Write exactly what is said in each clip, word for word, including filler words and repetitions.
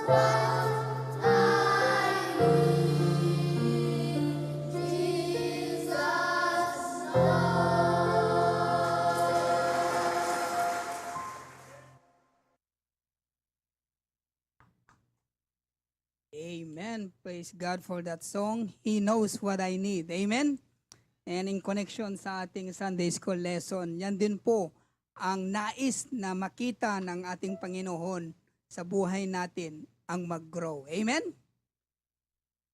Amen. Praise God for that song. He knows what I need. Amen. And in connection sa ating Sunday school lesson, yan din po ang nais na makita ng ating Panginoon sa buhay natin, ang mag-grow. Amen?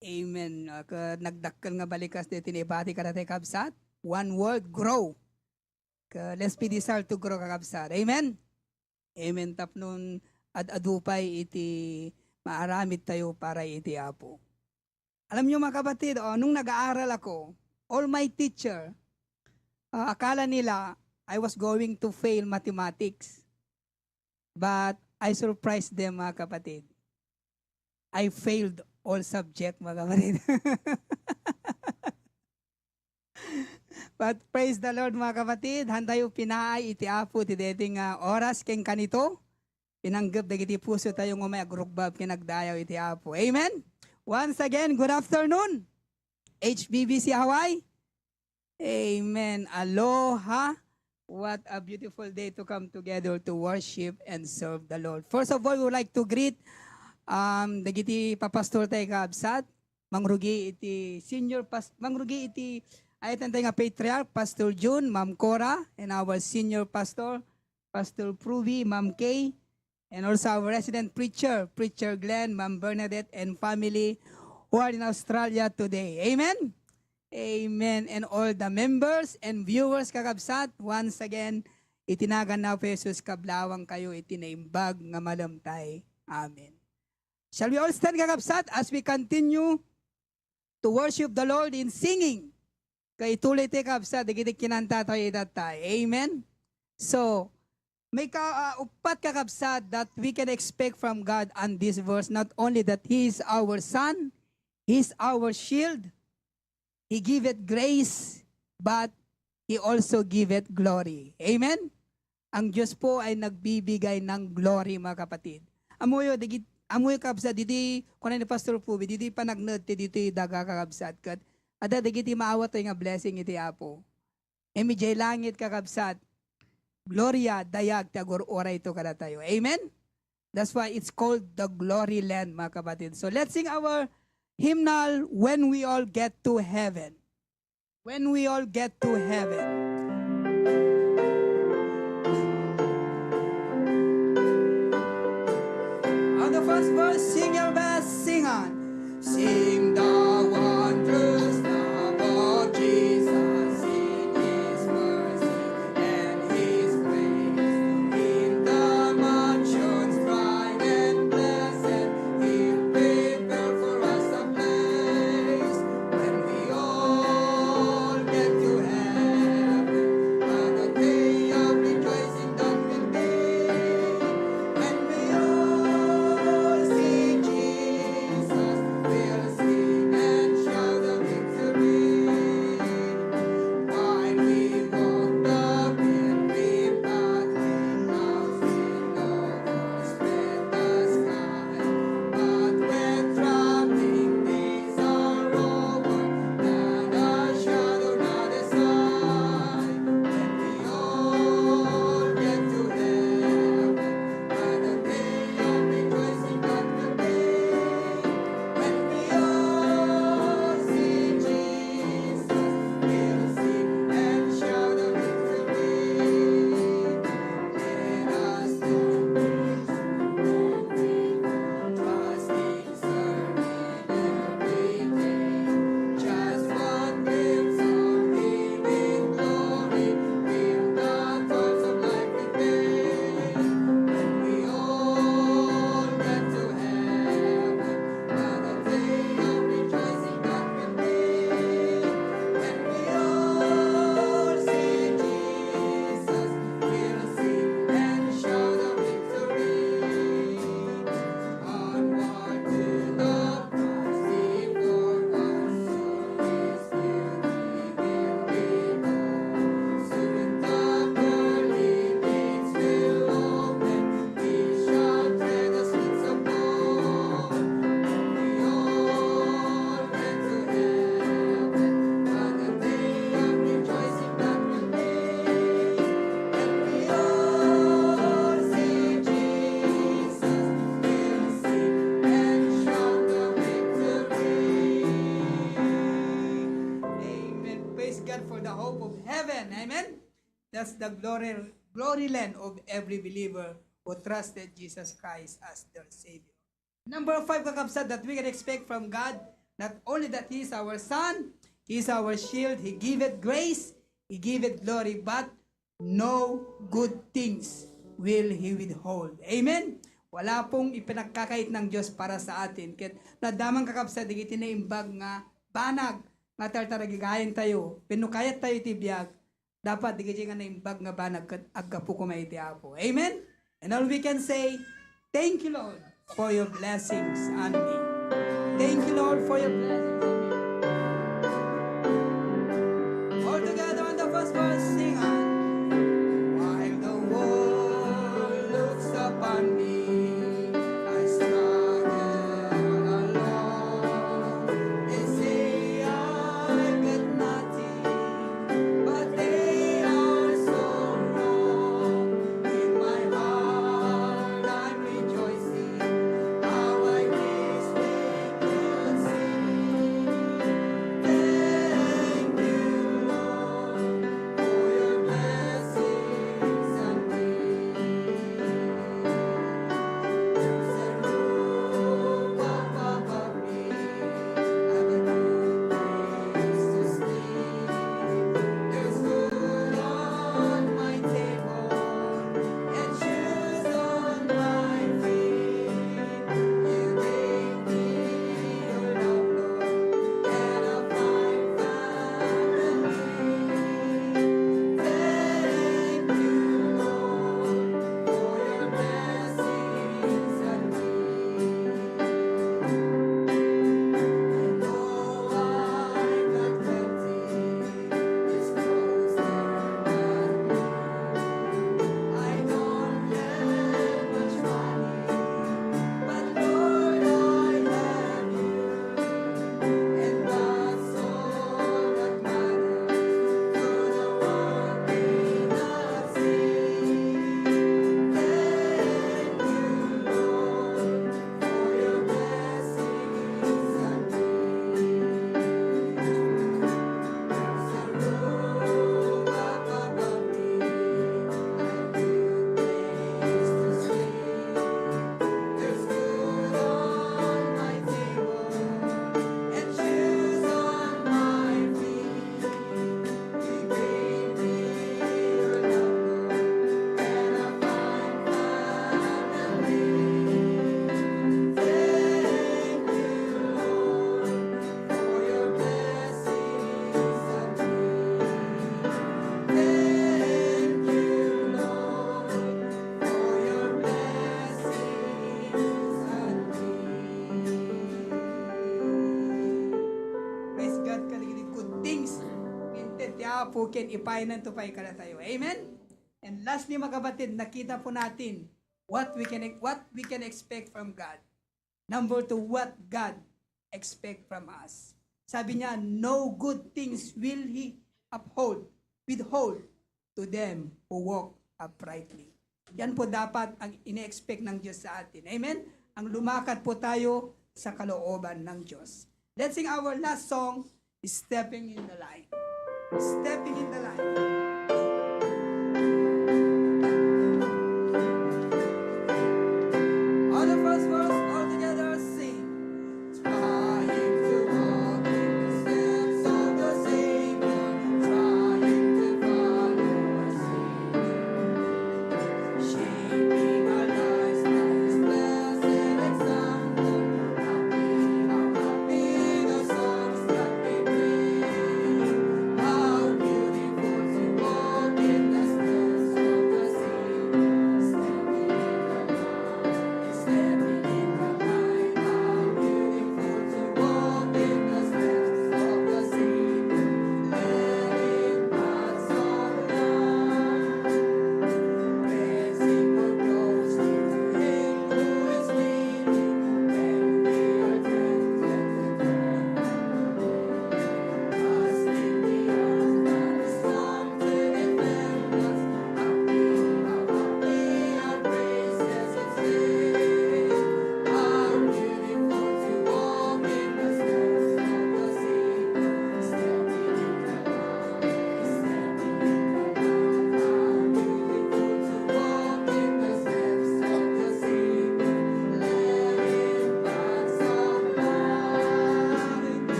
Amen. Ah, ka-, nagdakkel nga balikas deti ni ibati kadatayo, kabsat. One word, grow. Ka, let's be desire to grow, kakabsat. Amen? Amen. Tapno ad-adu pay iti maaramid tayo para iti Apo. Alam niyo, mga kapatid, oh, nung nag-aaral ako, all my teacher, ah, akala nila I was going to fail mathematics. But I surprised them, mga kapatid. I failed all subject, mga kapatid. But praise the Lord, mga kapatid. Hantayo pinaay iti Apo ti daytoy nga oras ken kanito. Pinanggep dagiti puso tayo nga may agrukbab ken agdayaw iti Apo. Amen? Once again, good afternoon, H B B C Hawaii. Amen. Aloha. What a beautiful day to come together to worship and serve the Lord. First of all, we would like to greet, um, dagiti papastor tayo, kabsat. Mangrugi iti senior pas-, mangrugi iti ay-ayaten tayo nga patriarch, Pastor Jun, Ma'am Cora, and our senior pastor, Pastor Pruby, Ma'am Kay, and also our resident preacher, Preacher Glenn, Ma'am Bernadette, and family who are in Australia today. Amen? Amen. And all the members and viewers, kakabsat, once again, iti nagan ni Apo Jesus, kablawang kayo iti naimbag nga malem tay. Amen. Shall we all stand, kakabsat, as we continue to worship the Lord in singing? Kay ituloy ti, kabsat, dagiti kinanta tayo itattay. Amen? So, may ka, ah, uppat, kakabsat, that we can expect from God on this verse, not only that He is our Son, He is our shield, He giveth grace, but He also giveth glory. Amen? Ang Diyos po ay nagbibigay ng glory, mga kapatid. Ammoyo, dagit-, ammoyo, kabsat, didi, kuna ni Pastor Pubi, didi panagned ti ditoy daga, kakabsat, ket adda dagiti maawat tayo nga blessing iti Apo. Idiay langit, kakabsat, gloria, dayag ti agur-urayto kadatayo. Amen? That's why it's called the Glory Land, mga kapatid. So let's sing our hymnal, When We All Get to Heaven. When we all get to heaven. On the first verse, sing your best, sing on. Sing the wondrous love of Jesus, sing His mercy and His grace. In the mansions bright and blessed, He prepared for us a place. When we all get to heaven, what a day of rejoicing that will be. When we all see Jesus, we'll sing That's the glory, glory land of every believer who trusted Jesus Christ as their Savior. Number five, kakabsat, that we can expect from God, not only that He is our Son, He is our shield, He giveth grace, He giveth glory, but no good things will He withhold. Amen? Wala pong ipinagkakait ng Diyos para sa atin. Ket nadamang kakabsat, digiti naimbag nga banag nga tartaragigayan tayo, wenno kayat tayo iti biag, dapat digiti nga naimbag nga banag ket aggapu koma iti Apo. Amen? And all we can say, "Thank you, Lord, for your blessings on me." Thank you, Lord, for your blessings on me. All together on the first verse, sing on. While the world looks upon me, I struggle alone. They say I got nothing, but they are so wrong. In my heart, I'm rejoicing. How I wish they could see. Thank you, Lord, for your blessings on me. There's a roof up above me. I've a good place to sleep. There's food on my table and shoes on my feet. You gave me your love, Lord, and a fine family. Thank you, Lord, for your blessings on me. And though I got plenty, it's closer than you. I don't have much money, but Lord, I have you. And that's all that matters, though the world may not see. Thank you, Lord, for your blessings on me. There's a roof up above me, a good place to sleep. There's food on my table and shoes on my feet. You gave me your love, Lord, and a fine family. Thank you, Lord, for your blessings on me. Thank you, Lord, for your blessings on me. Praise God, kadagiti good things. Inted ti Apo ken ipaynanto pay kadatayo. Amen? And lastly, mga kapatid, nakita po natin what we can, what we can expect from God. Number two, what God expect from us. Sabi niya, "No good things will He uphold, withhold to them who walk uprightly." Yan po dapat ang ine-expect ng Diyos sa atin. Amen? Ang lumakad po tayo sa kalooban ng Diyos. Let's sing our last song, "Stepping in the Light." Stepping in the Light. On the first verse, all together, sing. Trying to walk in the steps of the Savior, trying to follow our Savior, shaping our lives by His blessed example. How happy, how happy the songs that we bring. How beautiful to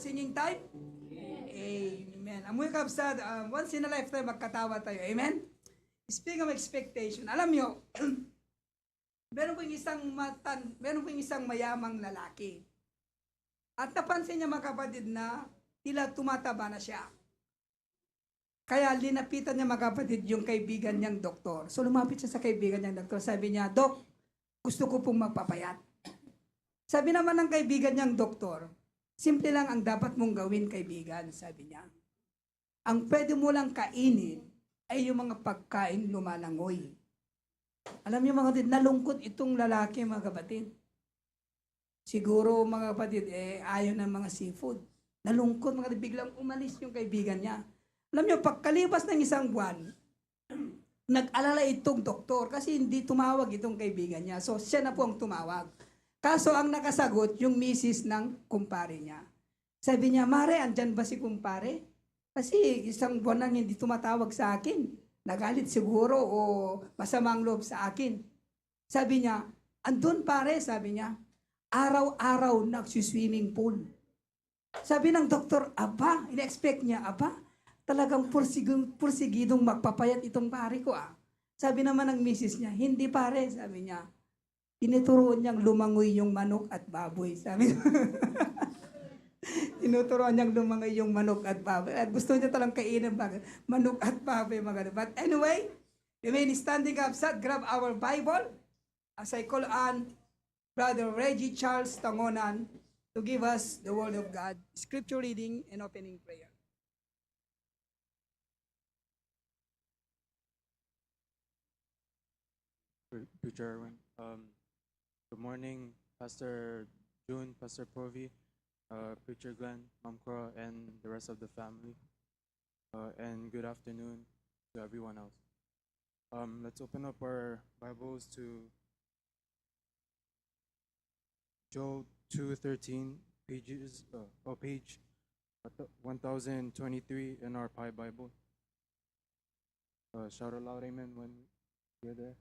Singing time? Amen. Ammoyo, kabsat, um, once in a lifetime, magkatawa tayo. Amen? Speaking of expectation, alam nyo, meron pong isang matan-, meron pong isang mayamang lalaki. At napansin niya, mga kapatid, na tila tumataba na siya. Kaya linapitan niya, mga kapatid, yung kaibigan niyang doktor. So, lumapit siya sa kaibigan niyang doktor. Sabi niya, "Dok, gusto ko pong magpapayat." Sabi naman ng kaibigan niyang doktor, "Simple lang ang dapat mong gawin, kaibigan," sabi niya. "Ang pwede mo lang kainin ay yung mga pagkain lumalangoy." Alam niyo, mga kapatid, nalungkot itong lalaki, mga kapatid. Siguro, mga kapatid, eh, ayaw ng mga seafood. Nalungkot, mga kapatid, biglang umalis yung kaibigan niya. Alam niyo, pagkalipas ng isang buwan, nag-alala itong doktor kasi hindi tumawag itong kaibigan niya. So, siya na po ang tumawag. Kaso, ang nakasagot, yung misis ng kumpare niya. Sabi niya, "Mare, andyan ba si kumpare? Kasi isang buwan nang hindi tumatawag sa akin. Nagalit siguro o masama ang loob sa akin." Sabi niya, "Andun, pare," sabi niya, "araw-araw nagsiswimming pool." Sabi ng doktor, "Aba," in-expect niya, "Aba, talagang pursigu-, pursigidong magpapayat itong pare ko, ah." Sabi naman ng misis niya, "Hindi, pare," sabi niya, "tinuturuan niyang lumangoy yung manok at baboy," sabi. Tinuturuan niyang lumangoy yung manok at baboy. At gusto niya talang kainin, bakit? Manok at baboy, mga kapatid. But anyway, remain standing up, sat, grab our Bible. As I call on Brother Reggie Charles Tangonan to give us the Word of God, scripture reading, and opening prayer. Pre-, Preacher Erwin. Um, good morning, Pastor June, Pastor Provi, uh, Preacher Glenn, Ma'am Cora, and the rest of the family. Uh, and good afternoon to everyone else. Um, let's open up our Bibles to Joel two thirteen, pages, uh, oh, page one thousand twenty-three in our Pi Bible. Uh, shout aloud, amen, when you're there.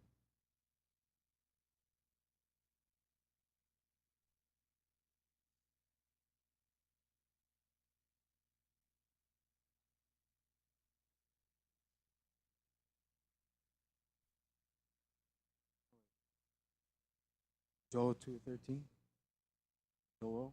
Joel two thirteen. Joel.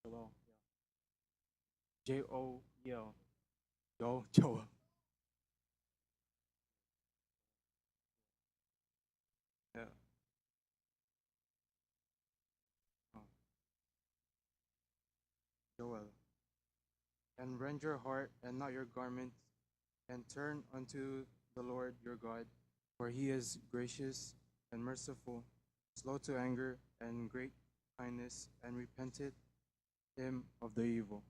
Joel, yeah. J O E L. Joel, Joel. Yeah. Oh. Joel. And rend your heart and not your garment, and turn unto the Lord your God, for he is gracious and merciful, slow to anger, and great kindness, and repenteth him of the evil.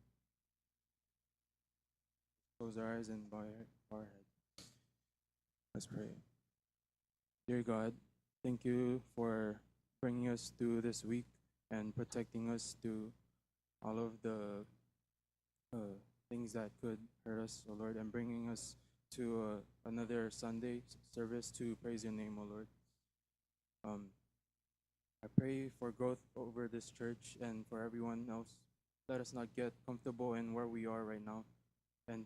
Close our eyes and bow our, bow our head. Let's pray. Dear God, thank you for bringing us through this week and protecting us through all of the, uh, things that could hurt us, O Lord, and bringing us to, uh, another Sunday s-, service to praise your name, O Lord. Um, I pray for growth over this church and for everyone else. Let us not get comfortable in where we are right now, and,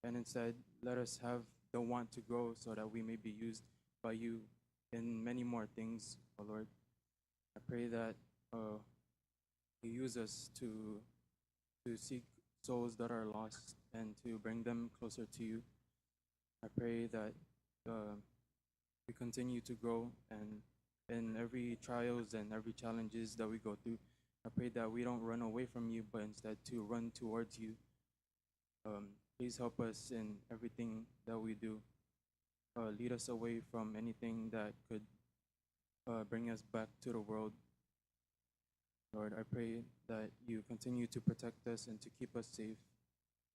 and instead, let us have the want to grow so that we may be used by you in many more things, O Lord. I pray that, uh, you use us to, to seek souls that are lost and to bring them closer to you. I pray that, uh, we continue to grow, and in every trials and every challenges that we go through, I pray that we don't run away from you, but instead to run towards you. Um, please help us in everything that we do. Uh, lead us away from anything that could, uh, bring us back to the world. Lord, I pray that you continue to protect us and to keep us safe.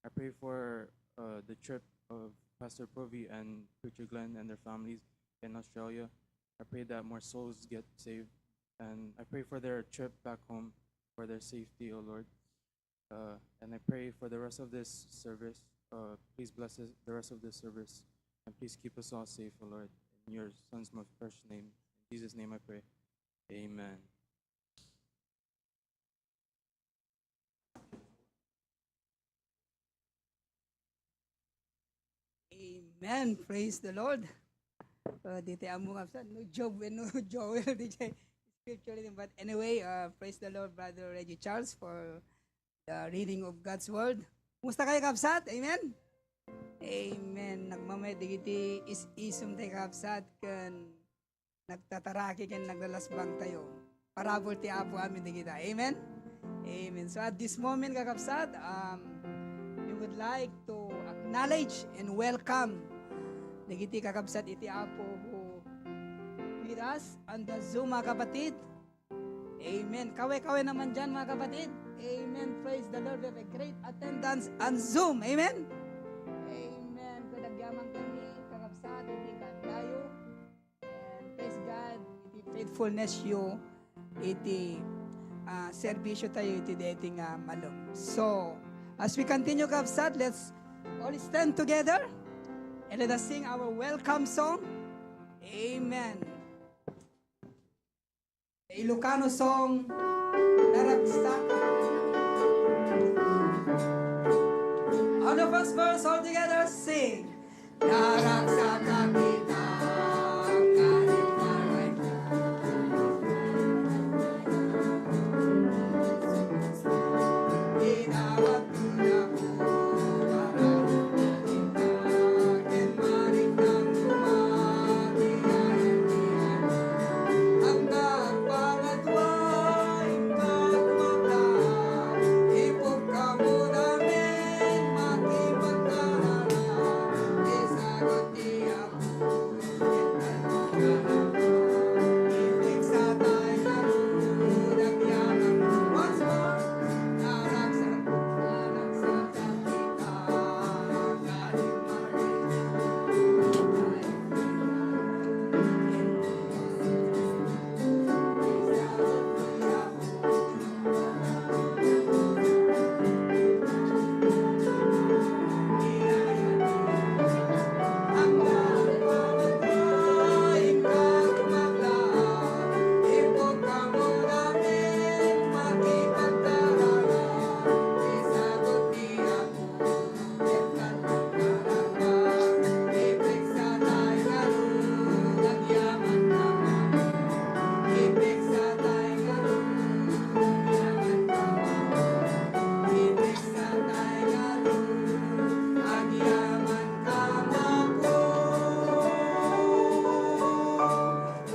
I pray for, uh, the trip of Pastor Provi and Preacher Glenn and their families in Australia. I pray that more souls get saved. And I pray for their trip back home, for their safety, O Lord. Uh, and I pray for the rest of this service. Uh, please bless this, the rest of this service. And please keep us all safe, O Lord. In your Son's most precious name. In Jesus' name I pray. Amen. Amen. Praise the Lord. Uh, diti ammo nga, no Job wenno Joel, diay scripture reading. But anyway, uh, praise the Lord, Brother Reggie Charles, for the reading of God's Word. Kumusta kayo, kabsat? Amen? Amen. Nagmamay, digiti is-isum tayo, kabsat, ken nagtataraki ken naglalasbang tayo. Parabur ti Apo amin digita. Amen? Amen. So at this moment, kakabsat, um, we would like to acknowledge and welcome dagiti kakabsat iti Apo who with us on the Zoom, mga kapatid. Amen. Kaway-kaway naman dyan, mga kapatid. Amen. Praise the Lord. We have a great attendance on Zoom. Amen. Amen. Kung nagyaman kami, kakabsat, iti kaadayo. And praise God, iti faithfulness yu iti, ah, serbisyo tayo iti daytoy nga malem. So, as we continue, kabsat, let's all stand together and let us sing our welcome song. Amen. Ilocano song, Naragsak. On the first verse, all together, sing. Naragsak a kita, kadi maray. Inawat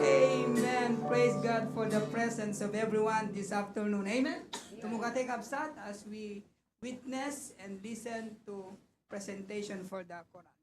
Amen. Praise God for the presence of everyone this afternoon. Amen. Tumungkatay, kabsat, as we witness and listen to presentation for the Quran.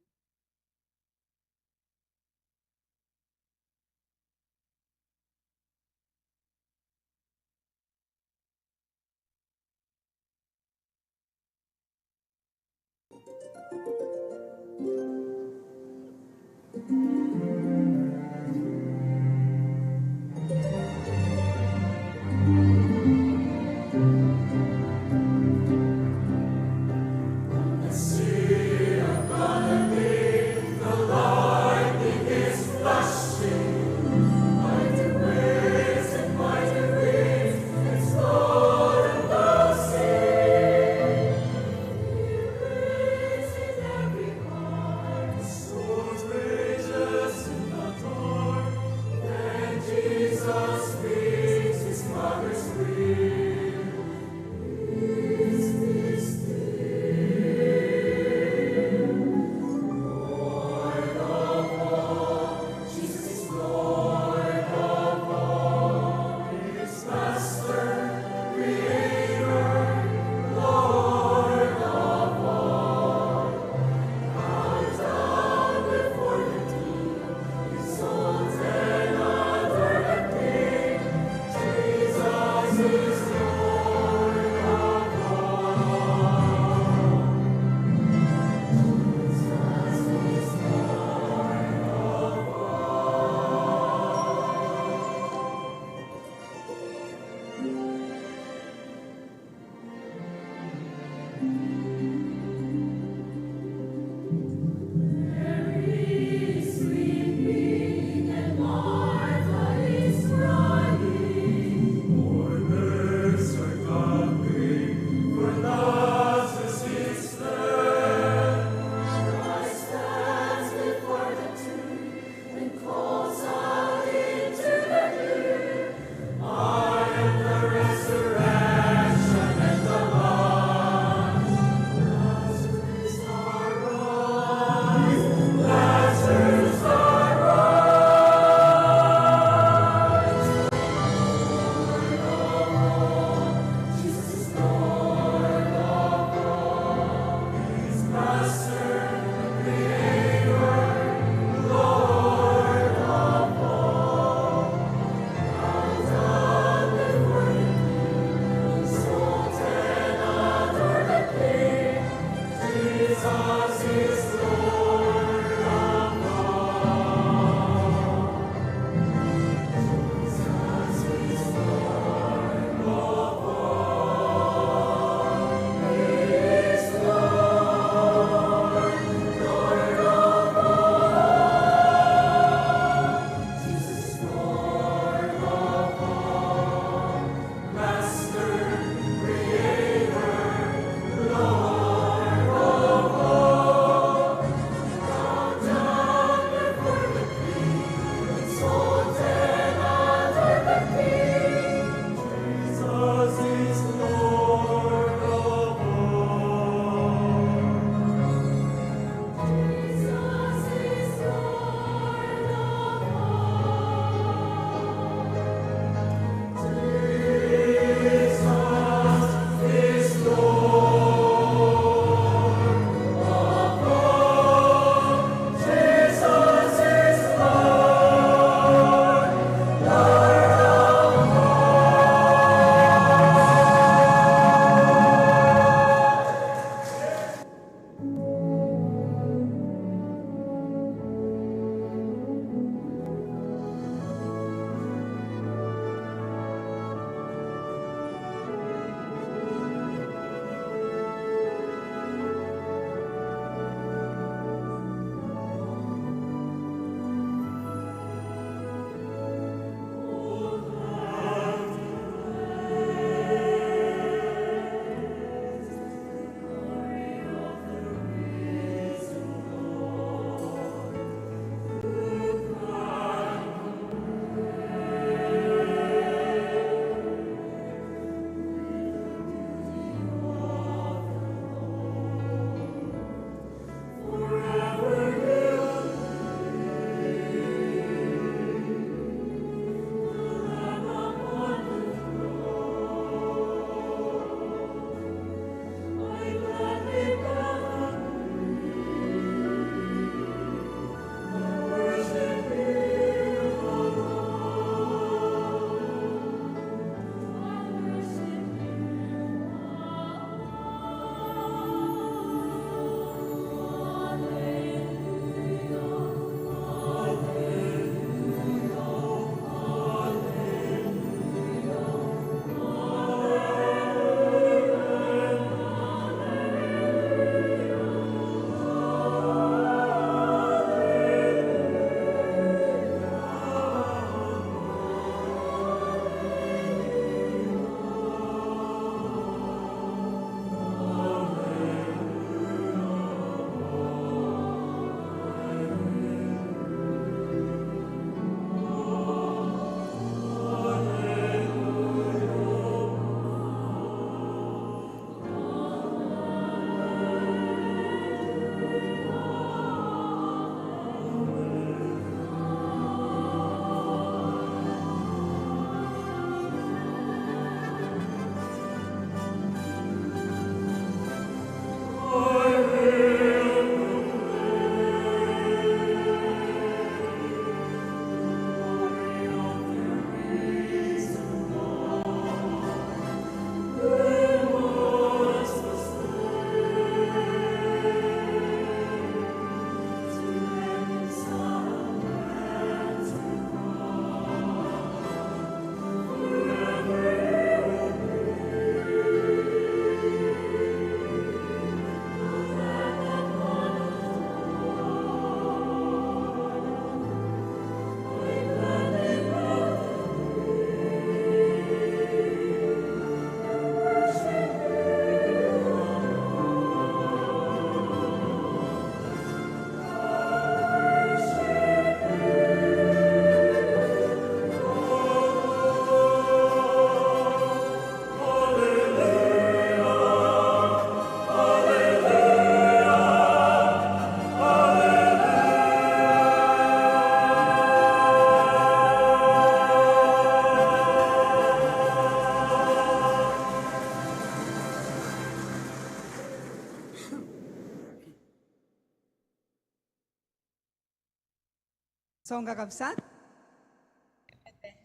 song, kakabsat?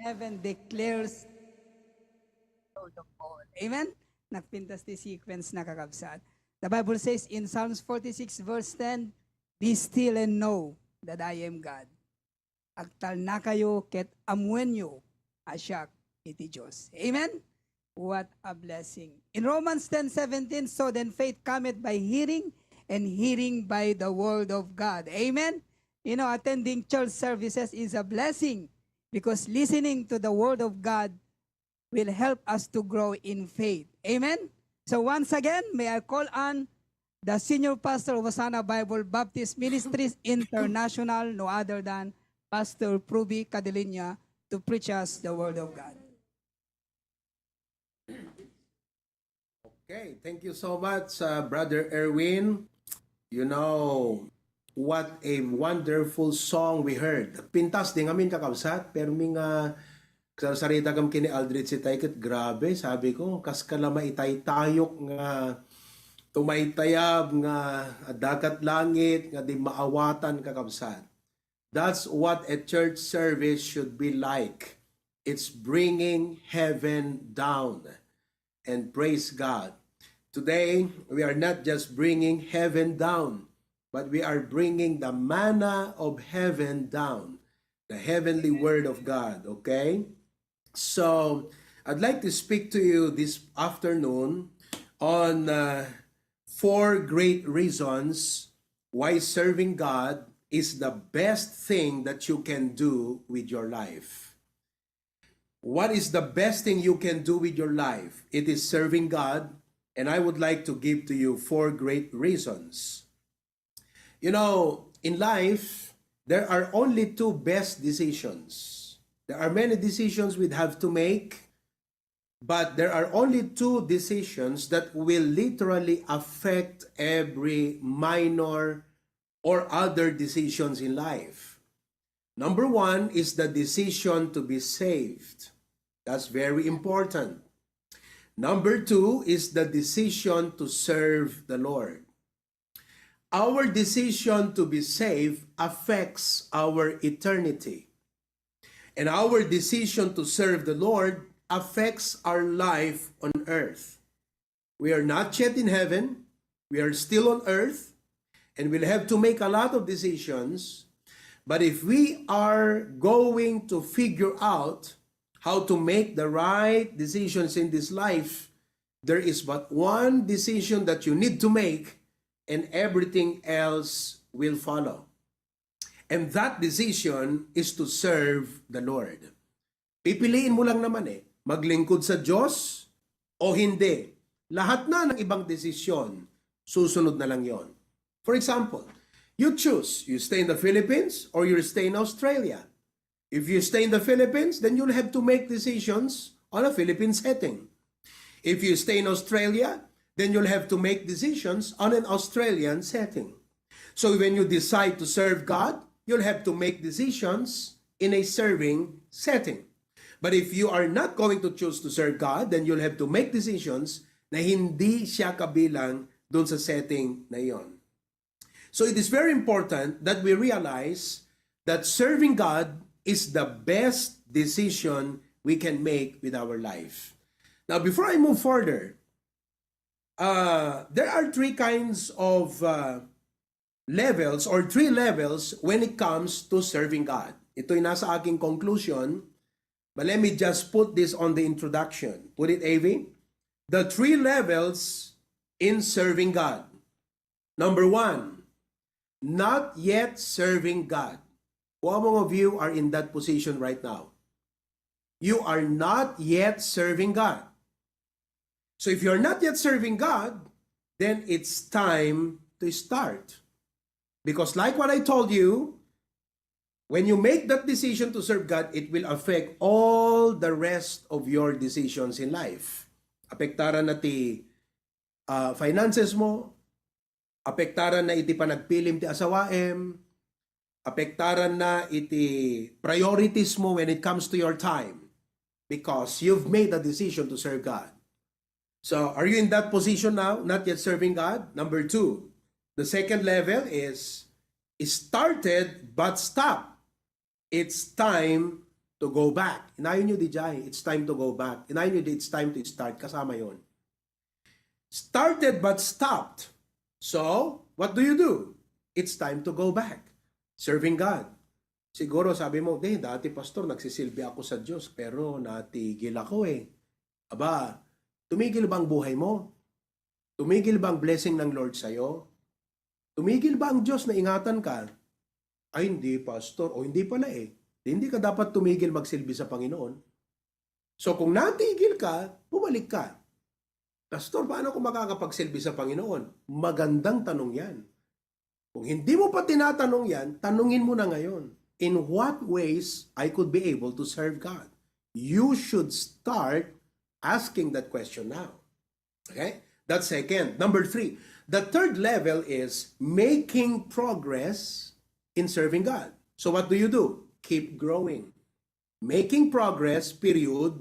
Heaven declares, Lord of all. Amen? Nagpintas ti sequence na, kakabsat. The Bible says in Psalms forty-six verse ten, "Be still and know that I am God." Agtalnakayo ket ammoenyo a siak iti Dios. Amen? What a blessing. In Romans ten seventeen, "So then faith cometh by hearing, and hearing by the word of God." Amen? You know, attending church services is a blessing because listening to the word of God will help us to grow in faith. Amen? So once again, may I call on the senior pastor of Hosanna Bible Baptist Ministries International, no other than Pastor Pruby Cadeliña, to preach us the word of God. Okay, thank you so much, uh, Brother Erwin. You know, what a wonderful song we heard. Pintas din ngamin, kakabsat, pero mi nga sarsarita kam kini Aldrich itay ket grabe, sabi ko, kas kala maitaytayok nga tumaytayab nga adda kat langit nga di maawatan, kakabsat. That's what a church service should be like. It's bringing heaven down. And praise God. Today, we are not just bringing heaven down, but we are bringing the manna of heaven down, the heavenly word of God, okay? So, I'd like to speak to you this afternoon on, uh, four great reasons why serving God is the best thing that you can do with your life. What is the best thing you can do with your life? It is serving God, and I would like to give to you four great reasons. You know, in life, there are only two best decisions. There are many decisions we'd have to make, but there are only two decisions that will literally affect every minor or other decisions in life. Number one is the decision to be saved. That's very important. Number two is the decision to serve the Lord. Our decision to be saved affects our eternity. And our decision to serve the Lord affects our life on earth. We are not yet in heaven. We are still on earth. And we'll have to make a lot of decisions. But if we are going to figure out how to make the right decisions in this life, there is but one decision that you need to make, and everything else will follow. And that decision is to serve the Lord. Pipiliin mo lang naman eh, maglingkod sa Diyos o hindi. Lahat na ng ibang desisyon, susunod na lang yon. For example, you choose, you stay in the Philippines or you stay in Australia. If you stay in the Philippines, then you'll have to make decisions on a Philippine setting. If you stay in Australia, then you'll have to make decisions on an Australian setting. So when you decide to serve God, you'll have to make decisions in a serving setting. But if you are not going to choose to serve God, then you'll have to make decisions na hindi siya kabilang dun sa setting na iyon. So it is very important that we realize that serving God is the best decision we can make with our life. Now, before I move further, uh, there are three kinds of, uh, levels or three levels when it comes to serving God. Ito'y nasa aking conclusion, but let me just put this on the introduction. Put it, A V. The three levels in serving God. Number one, not yet serving God. How many of you are in that position right now? You are not yet serving God. So if you're not yet serving God, then it's time to start. Because like what I told you, when you make that decision to serve God, it will affect all the rest of your decisions in life. Apektaran na ti, ah, finances mo, apektaran na iti panagpilim ti asawaem, apektaran na iti priorities mo when it comes to your time, because you've made a decision to serve God. So, are you in that position now, not yet serving God? Number two, the second level is started but stop. It's time to go back. Inayon nyo di jay, it's time to go back. Inayon nyo di, it's time to start. Kasama yon. Started but stopped. So, what do you do? It's time to go back. Serving God. Siguro sabi mo, "Di, dati, Pastor, nagsisilbi ako sa Diyos, pero natigil ako eh." Aba, tumigil ba ang buhay mo? Tumigil ba ang blessing ng Lord sa'yo? Tumigil ba ang Diyos na ingatan ka? "Ay, hindi, Pastor." O hindi pala eh. Di, hindi ka dapat tumigil magsilbi sa Panginoon. So kung natigil ka, bumalik ka. "Pastor, paano ko makakapagsilbi sa Panginoon?" Magandang tanong yan. Kung hindi mo pa tinatanong yan, tanungin mo na ngayon. In what ways I could be able to serve God? You should start asking that question now. Okay? That's second. Number three, the third level is making progress in serving God. So what do you do? Keep growing. Making progress, period.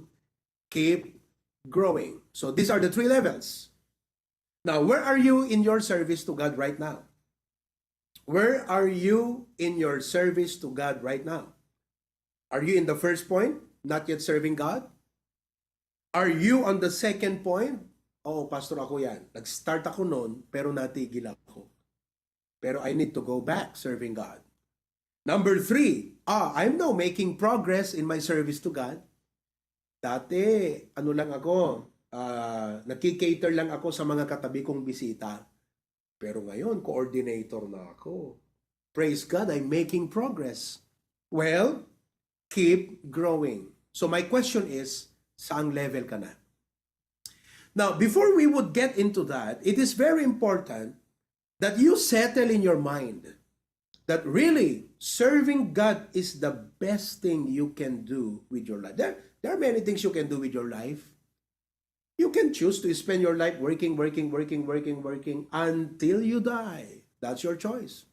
Keep growing. So these are the three levels. Now, where are you in your service to God right now? Where are you in your service to God right now? Are you in the first point, not yet serving God? Are you on the second point? "Oo, Pastor, ako yan. Nag-start ako noon, pero natigil ako. Pero I need to go back serving God." Number three, ah, I'm now making progress in my service to God. Dati, ano lang ako, ah, nagki-cater lang ako sa mga katabi kong bisita. Pero ngayon, coordinator na ako. Praise God, I'm making progress. Well, keep growing. So my question is, saang level ka na? Now, before we would get into that, it is very important that you settle in your mind that really serving God is the best thing you can do with your life. There, there are many things you can do with your life. You can choose to spend your life working, working, working, working, working until you die. That's your choice.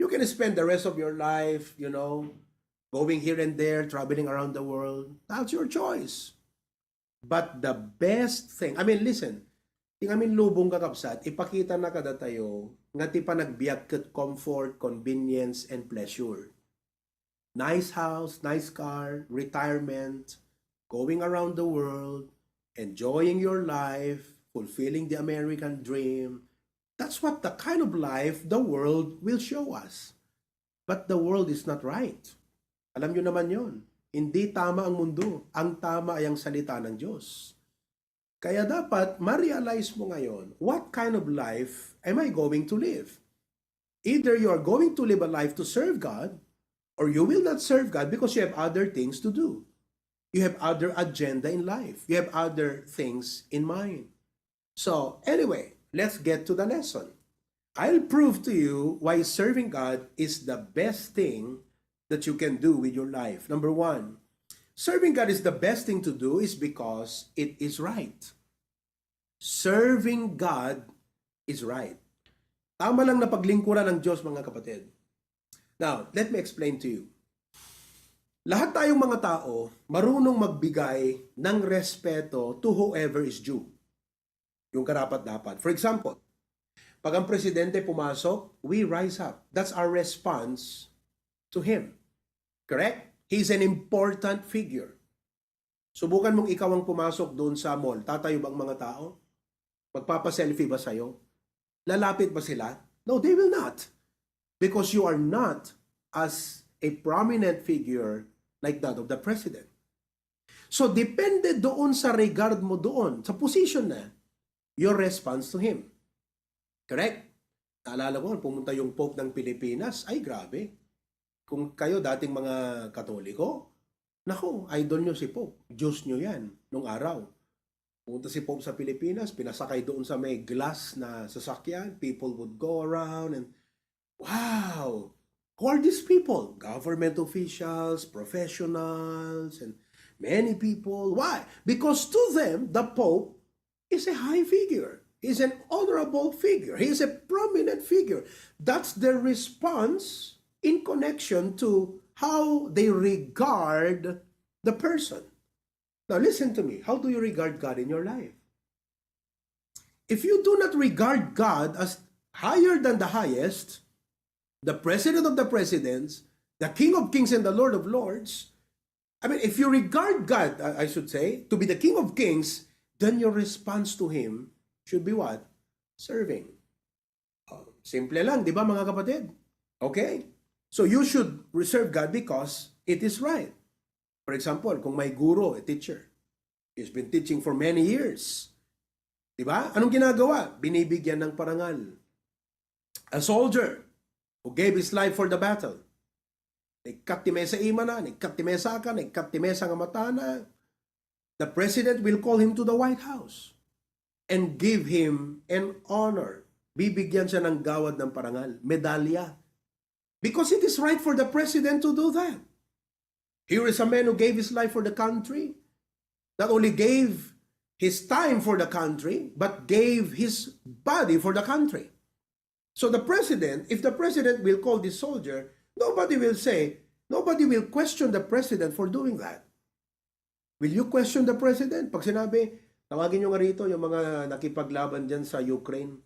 You can spend the rest of your life, you know, going here and there, traveling around the world. That's your choice. But the best thing, I mean, listen, ti ngamin lubong, kakabsat, ipakita na kadatayo nga ti panagbiag ket comfort, convenience, and pleasure. Nice house, nice car, retirement, going around the world, enjoying your life, fulfilling the American dream. That's what the kind of life the world will show us. But the world is not right. Alam nyo naman yon. Hindi tama ang mundo. Ang tama ay ang salita ng Diyos. Kaya dapat ma-realize mo ngayon, what kind of life am I going to live? Either you are going to live a life to serve God, or you will not serve God because you have other things to do. You have other agenda in life. You have other things in mind. So, anyway, let's get to the lesson. I'll prove to you why serving God is the best thing that you can do with your life. Number one, serving God is the best thing to do is because it is right. Serving God is right. Tama lang na paglingkuran ng Diyos, mga kapatid. Now, let me explain to you. Lahat tayong mga tao marunong magbigay ng respeto to whoever is due. Yung karapat-dapat. For example, pag ang presidente pumasok, we rise up. That's our response to him. Correct? He's an important figure. Subukan mong ikaw ang pumasok doon sa mall. Tatayo ba ang mga tao? Magpapa-selfie ba sa'yo? Lalapit ba sila? No, they will not. Because you are not as a prominent figure like that of the president. So, depende doon sa regard mo doon, sa position na, your response to him. Correct? Naalala ko, pumunta yung Pope ng Pilipinas, ay grabe. Kung kayo dating mga Katoliko, naku, idol nyo si Pope. Diyos nyo yan, nung araw. Pumunta si Pope sa Pilipinas, pinasakay doon sa may glass na sasakyan. People would go around and, "Wow! Who are these people?" Government officials, professionals, and many people. Why? Because to them, the Pope is a high figure. He's an honorable figure. He is a prominent figure. That's their response in connection to how they regard the person. Now, listen to me. How do you regard God in your life? If you do not regard God as higher than the highest, the president of the presidents, the King of Kings and the Lord of Lords, I mean, if you regard God, I I should say, to be the King of Kings, then your response to Him should be what? Serving. Oh, simple lang, di ba, mga kapatid? Okay? So you should serve God because it is right. For example, kung may guro, a teacher, he's been teaching for many years. Di ba? Anong ginagawa? Binibigyan ng parangal. A soldier who gave his life for the battle. Naikkat ti mesa imana, naikkat ti mesa ka, naikkat ti mesa nga matana. The president will call him to the White House and give him an honor. Bibigyan siya ng gawad ng parangal, medalya. Because it is right for the president to do that. Here is a man who gave his life for the country, not only gave his time for the country, but gave his body for the country. So the president, if the president will call this soldier, nobody will say, nobody will question the president for doing that. Will you question the president? Pag sinabi, tawagin nyo nga rito yung mga nakipaglaban dyan sa Ukraine,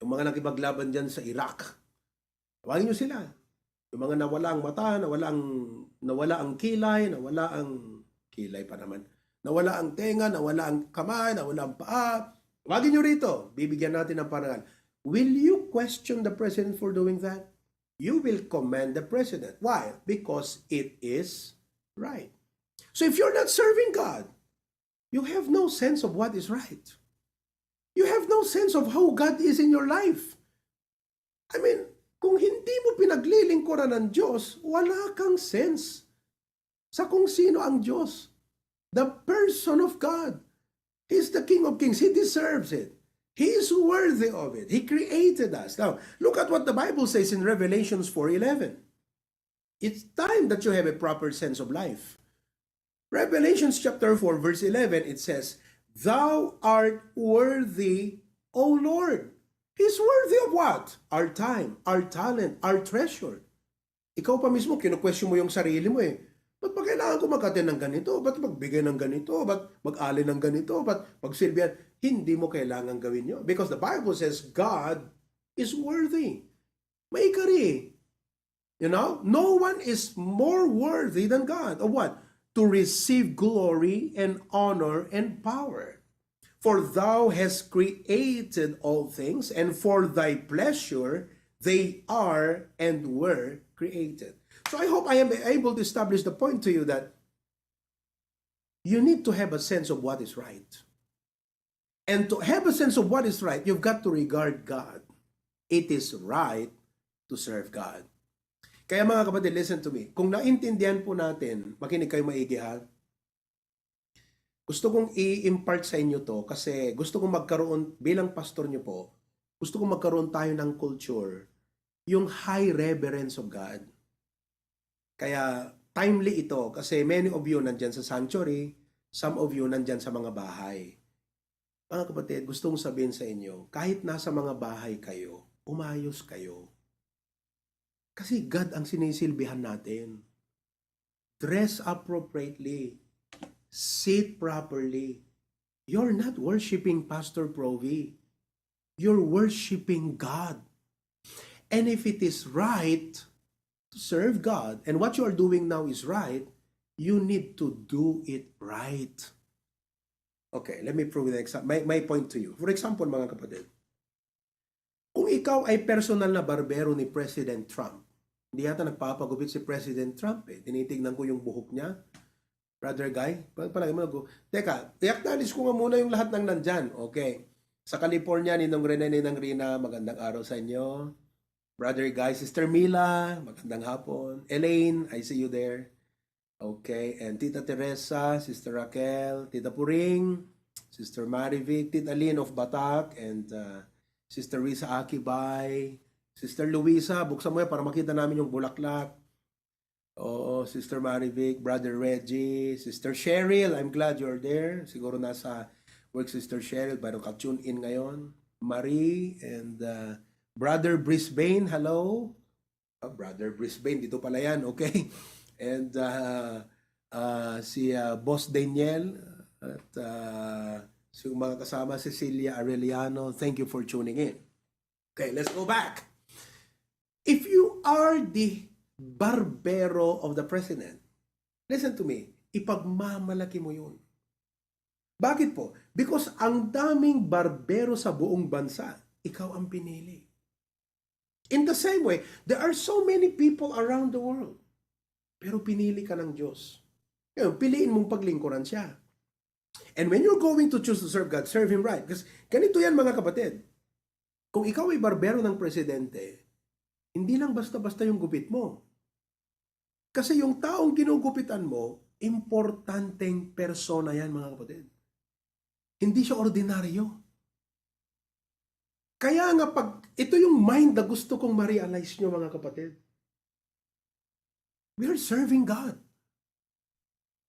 yung mga nakipaglaban dyan sa Iraq. Tawagin nyo sila. Yung mga nawala ang mata, nawala ang, nawala ang kilay, nawala ang kilay pa naman. Nawala ang tenga, nawala ang kamay, nawala ang paa. Tawagin nyo rito. Bibigyan natin ng parangal. Will you question the president for doing that? You will commend the president. Why? Because it is right. So if you're not serving God, you have no sense of what is right. You have no sense of how God is in your life. I mean, kung hindi mo pinaglilingkuran ang Diyos, wala kang sense sa kung sino ang Diyos. The person of God. He is the King of Kings. He deserves it. He is worthy of it. He created us. Now, look at what the Bible says in Revelations four eleven. It's time that you have a proper sense of life. Revelation chapter four, verse eleven, it says, "Thou art worthy, O Lord." He's worthy of what? Our time, our talent, our treasure. Ikaw pa mismo, kinu-question mo yung sarili mo eh. Ba't ba kailangan ko mag-attend ng ganito? Ba't magbigay ng ganito? Ba't mag-alay ng ganito? Ba't magsilbihan? Hindi mo kailangan gawin yun. Because the Bible says God is worthy. Maikari. You know, no one is more worthy than God. Of what? To receive glory and honor and power. For thou hast created all things, and for thy pleasure they are and were created. So I hope I am able to establish the point to you that you need to have a sense of what is right. And to have a sense of what is right, you've got to regard God. It is right to serve God. Kaya mga kapatid, listen to me. Kung naintindihan po natin, makinig kayo maigi ha. Gusto kong i-impart sa inyo to kasi gusto kong magkaroon bilang pastor nyo po, gusto kong magkaroon tayo ng culture, yung high reverence of God. Kaya timely ito kasi many of you nandyan sa sanctuary, some of you nandyan sa mga bahay. Mga kapatid, gusto kong sabihin sa inyo, kahit nasa mga bahay kayo, umayos kayo. Kasi God ang sinisilbihan natin. Dress appropriately. Sit properly. You're not worshiping Pastor Provi. You're worshiping God. And if it is right to serve God, and what you are doing now is right, you need to do it right. Okay, let me prove the example. My, my point to you. For example, mga kapatid, kung ikaw ay personal na barbero ni President Trump, hindi yata nagpapagupit si President Trump eh. Tinitignan ko yung buhok niya. Brother Guy, pa- palagi mo nag- Teka, i-acknowledge ko nga muna yung lahat ng nandyan. Okay. Sa California, Ninong Rene, Ninang Rina, magandang araw sa inyo. Brother Guy, Sister Mila, magandang hapon. Elaine, I see you there. Okay, and Tita Teresa, Sister Raquel, Tita Puring, Sister Marivic, Tita Lynn of Batak, and uh, Sister Risa Akibay, Sister Luisa, buksan mo yan para makita namin yung bulaklak. Oo, Sister Marivic, Brother Reggie, Sister Cheryl, I'm glad you're there. Siguro nasa work, Sister Cheryl, pero ka-tune in ngayon. Marie and uh, Brother Brisbane, hello. Ah, Brother Brisbane, dito pala yan, okay? And uh, uh, si uh, Boss Daniel at uh, si mga kasama, Cecilia Arellano, thank you for tuning in. Okay, let's go back. If you are the barbero of the president. Listen to me, ipagmamalaki mo yun. Bakit po? Because ang daming barbero sa buong bansa, ikaw ang pinili. In the same way, there are so many people around the world. Pero pinili ka ng Diyos. Ngayon, piliin mong paglingkuran siya. And when you're going to choose to serve God, serve Him right. Kasi ganito yan, mga kapatid. Kung ikaw ay barbero ng presidente, hindi lang basta-basta yung gupit mo. Kasi yung taong ginugupitan mo, importanteng persona yan, mga kapatid. Hindi siya ordinaryo. Kaya nga pag, ito yung mind na gusto kong ma-realize nyo, mga kapatid. We are serving God.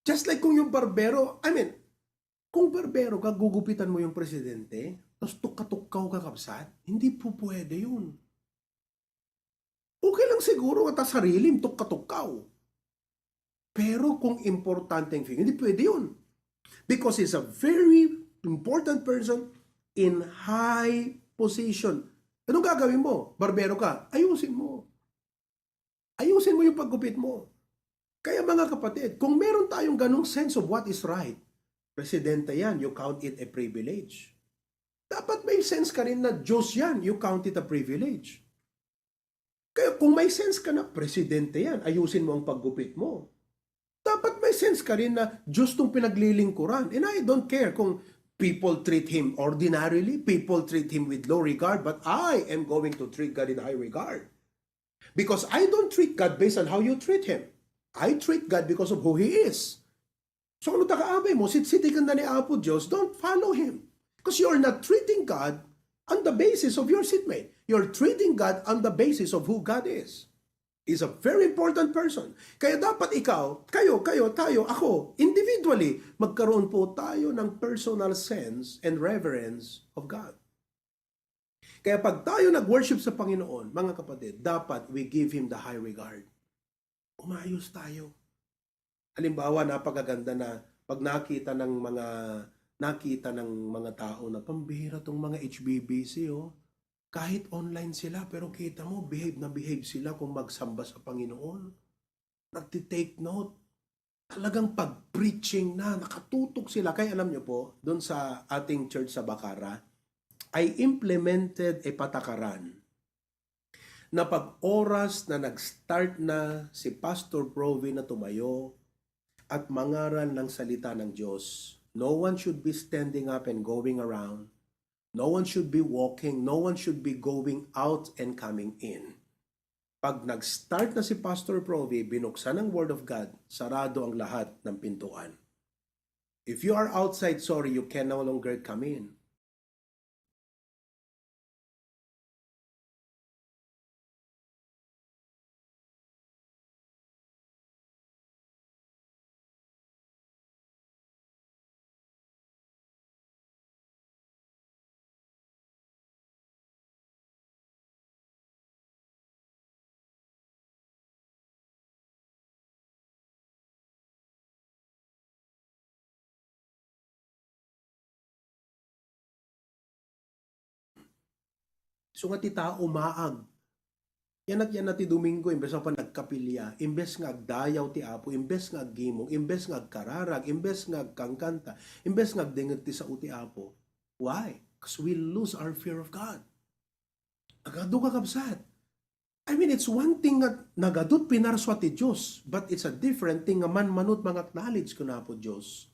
Just like kung yung barbero, I mean, kung barbero ka, gugupitan mo yung presidente, tapos tukka-tukkaw ka, kabsat, hindi po pwede yun. Okay lang siguro nga ta sarilim, tukka-tukkaw. Pero kung importanteng figure, hindi pwede yun. Because he's a very important person in high position. Anong gagawin mo? Barbero ka, ayusin mo. Ayusin mo yung paggupit mo. Kaya, mga kapatid, kung meron tayong ganong sense of what is right, presidente yan, you count it a privilege. Dapat may sense ka rin na Diyos yan, you count it a privilege. Kaya kung may sense ka na presidente yan, ayusin mo ang paggupit mo. Dapat may sense ka rin na Diyos tong pinaglilingkuran. And I don't care kung people treat him ordinarily, people treat him with low regard, but I am going to treat God in high regard. Because I don't treat God based on how you treat him. I treat God because of who He is. So, ano ta kaamay mo? Sitsitikan na ni Apo Diyos, don't follow Him. Because you're not treating God on the basis of your seatmate. You're treating God on the basis of who God is. He's a very important person. Kaya dapat ikaw, kayo, kayo, tayo, ako, individually, magkaroon po tayo ng personal sense and reverence of God. Kaya pag tayo nag-worship sa Panginoon, mga kapatid, dapat we give Him the high regard. Umayos tayo. Halimbawa, napakaganda na pag nakita ng mga, nakita ng mga tao na pambihira tong mga H B B C, oh. Kahit online sila, pero kita mo, behave na behave sila kung magsamba sa Panginoon. Nagti-take note. Talagang pag-preaching na, nakatutok sila. Kaya alam niyo po, doon sa ating church sa Bacara, I implemented a patakaran na pag oras na nag-start na si Pastor Provi na tumayo at mangaral ng salita ng Diyos, no one should be standing up and going around. No one should be walking, no one should be going out and coming in. Pag nag-start na si Pastor Provi, binuksan ang Word of God, sarado ang lahat ng pintuan. If you are outside, sorry, you can no longer come in. So nga ti tao maag. Yan at yan na ti Domingo, imbes nga pa nagkapilya, imbes nga agdayaw ti Apo, imbes nga aggimong, imbes nga agkararag, imbes nga agkankanta, imbes nga agdengngeg ti sao ti Apo. Why? 'Cause we lose our fear of God. Agadu, kakabsat. I mean, it's one thing nga nagadut pinarsua ti Diyos, but it's a different thing nga manmanut mangaknowledge ken Apo Diyos.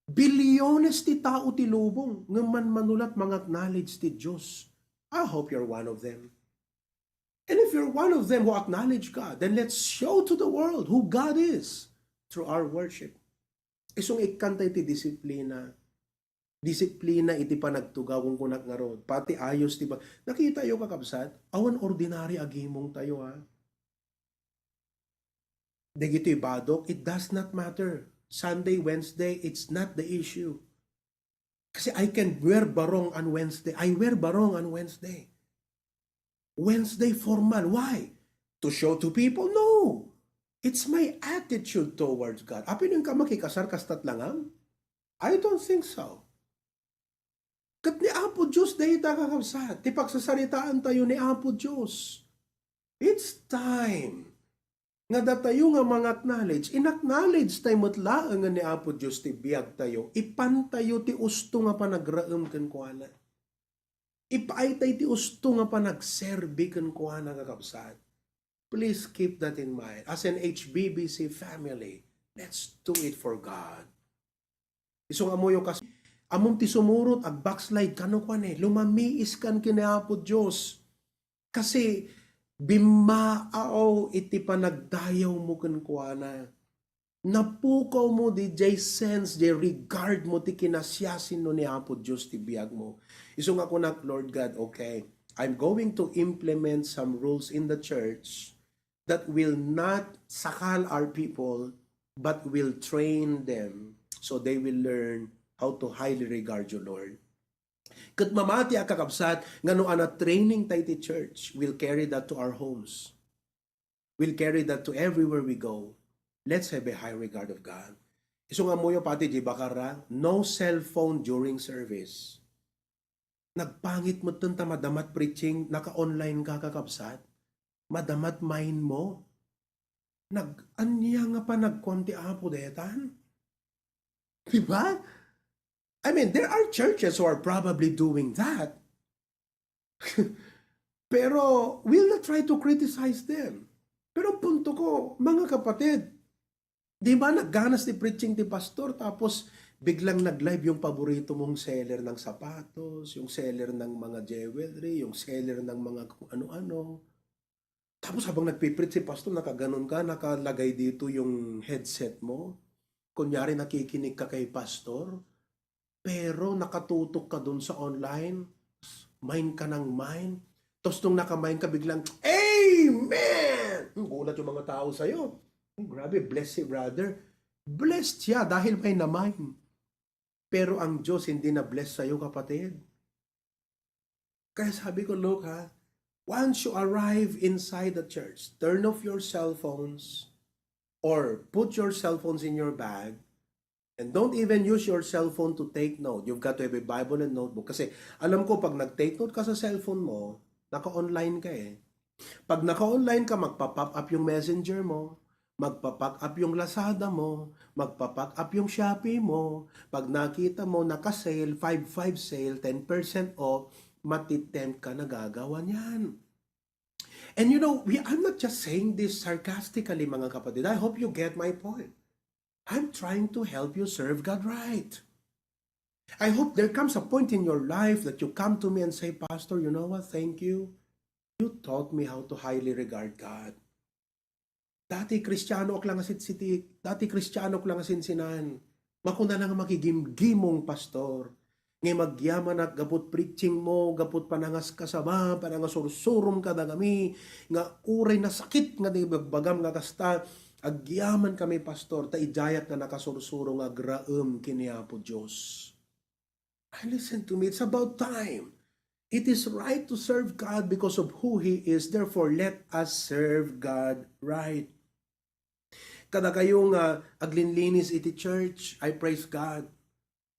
Bilyones ti tao ti lubong nga manmanulat mangaknowledge ti Diyos. I hope you're one of them. And if you're one of them who acknowledge God, then let's show to the world who God is through our worship. Isu nga ikkanta iti disiplina. Disiplina iti panagtugaw, kunkunak ngarud. Pati ayos ti ba-, nakita yo, kakabsat? Awan ordinary a gimong tayo, ha? Dagitoy badok, it does not matter. Sunday, Wednesday, it's not the issue. Kasi I can wear barong on Wednesday. I wear barong on Wednesday. Wednesday formal. Why? To show to people? No. It's my attitude towards God. Apay no inka makikasar, kastat langam? I don't think so. Ket ni Apo Dios dayta, kakabsat, ti pagsasaritaan tayo ni Apo Dios. It's time nga datayo nga mangacknowledge, inacknowledge tay met laeng nga ni Apo Dios ti biag tayo, ipan tayo ti usto nga panagraem kenkuana. Ipaay tay ti usto nga panagserbi kenkuana, kakabsat. Please keep that in mind. As an H B B C family, let's do it for God. Isu nga ammoyo kas-, ammom ti sumurot, ag-backslide, kano kuan eh, lumamiiskan ken ni Apo Dios. Kasi bimmaaw iti panagdayawmo kenkuana. Napukawmo diay sense, diay regard mo ti kinasiasino ni Apo Dios ti biagmo. Isu nga kunak, "Lord God, okay, I'm going to implement some rules in the church that will not sakal our people, but will train them so they will learn how to highly regard you, Lord." Ket mamati a, kakabsat, nga no ana-training tay ti church, we'll carry that to our homes. We'll carry that to everywhere we go. Let's have a high regard of God. Isu nga ammoyo pati diay bakarra, no cellphone during service. Nagpangit metten ta madamat preaching, naka-online ka, kakabsat. Madamat mind mo. Nag-, ania nga panagkuan ti Apo detan? Di ba? I mean, there are churches who are probably doing that. Pero we'll not try to criticize them. Pero ang punto ko, mga kapatid, di ba nagganas ti preaching ti pastor, tapos biglang nag-live yung paborito mong seller ng sapatos, yung seller ng mga jewelry, yung seller ng mga kung ano-ano. Tapos habang nagpipreach si pastor, nakaganon ka, nakalagay dito yung headset mo. Kunyari, nakikinig ka kay pastor, pero nakatutok ka dun sa online, mind ka ng mind. Tapos nung naka-mind ka, biglang, "Amen!" Hmm, gulat yung mga tao sa'yo. "Hmm, grabe, blessed si brother." Blessed siya dahil may na-mind. Pero ang Diyos hindi na-bless sa'yo, kapatid. Kaya sabi ko, "Look ha, once you arrive inside the church, turn off your cell phones or put your cell phones in your bag and don't even use your cell phone to take note. You've got to have a Bible and notebook." Kasi alam ko, pag nag-take note ka sa cellphone mo, naka-online ka eh. Pag naka-online ka, magpa-pop up yung Messenger mo, magpa-pop up yung Lazada mo, magpa-pop up yung Shopee mo. Pag nakita mo, naka-sale, five five sale, ten percent off, matitempt ka na gagawa niyan. And you know, we, I'm not just saying this sarcastically, mga kapatid. I hope you get my point. I'm trying to help you serve God right. I hope there comes a point in your life that you come to me and say, "Pastor, you know what? Thank you. You taught me how to highly regard God." Dati Kristiano ak lang a sitsitik, dati Kristiano ak lang a sinsinan. Makuna lang a makigimgimong, pastor. Ngay magyamanak gaput preaching mo, gaput panangaskasaba, panangasursurom kadagami, nga uray nasakit nga di bagbagam nga kasta, agyaman kami, pastor, ta idiayak nga nakasursuro nga agraem ken ni Apo Dios. And listen to me, it's about time. It is right to serve God because of who He is. Therefore, let us serve God right. Kadakayo nga aglinlinis iti church, I praise God.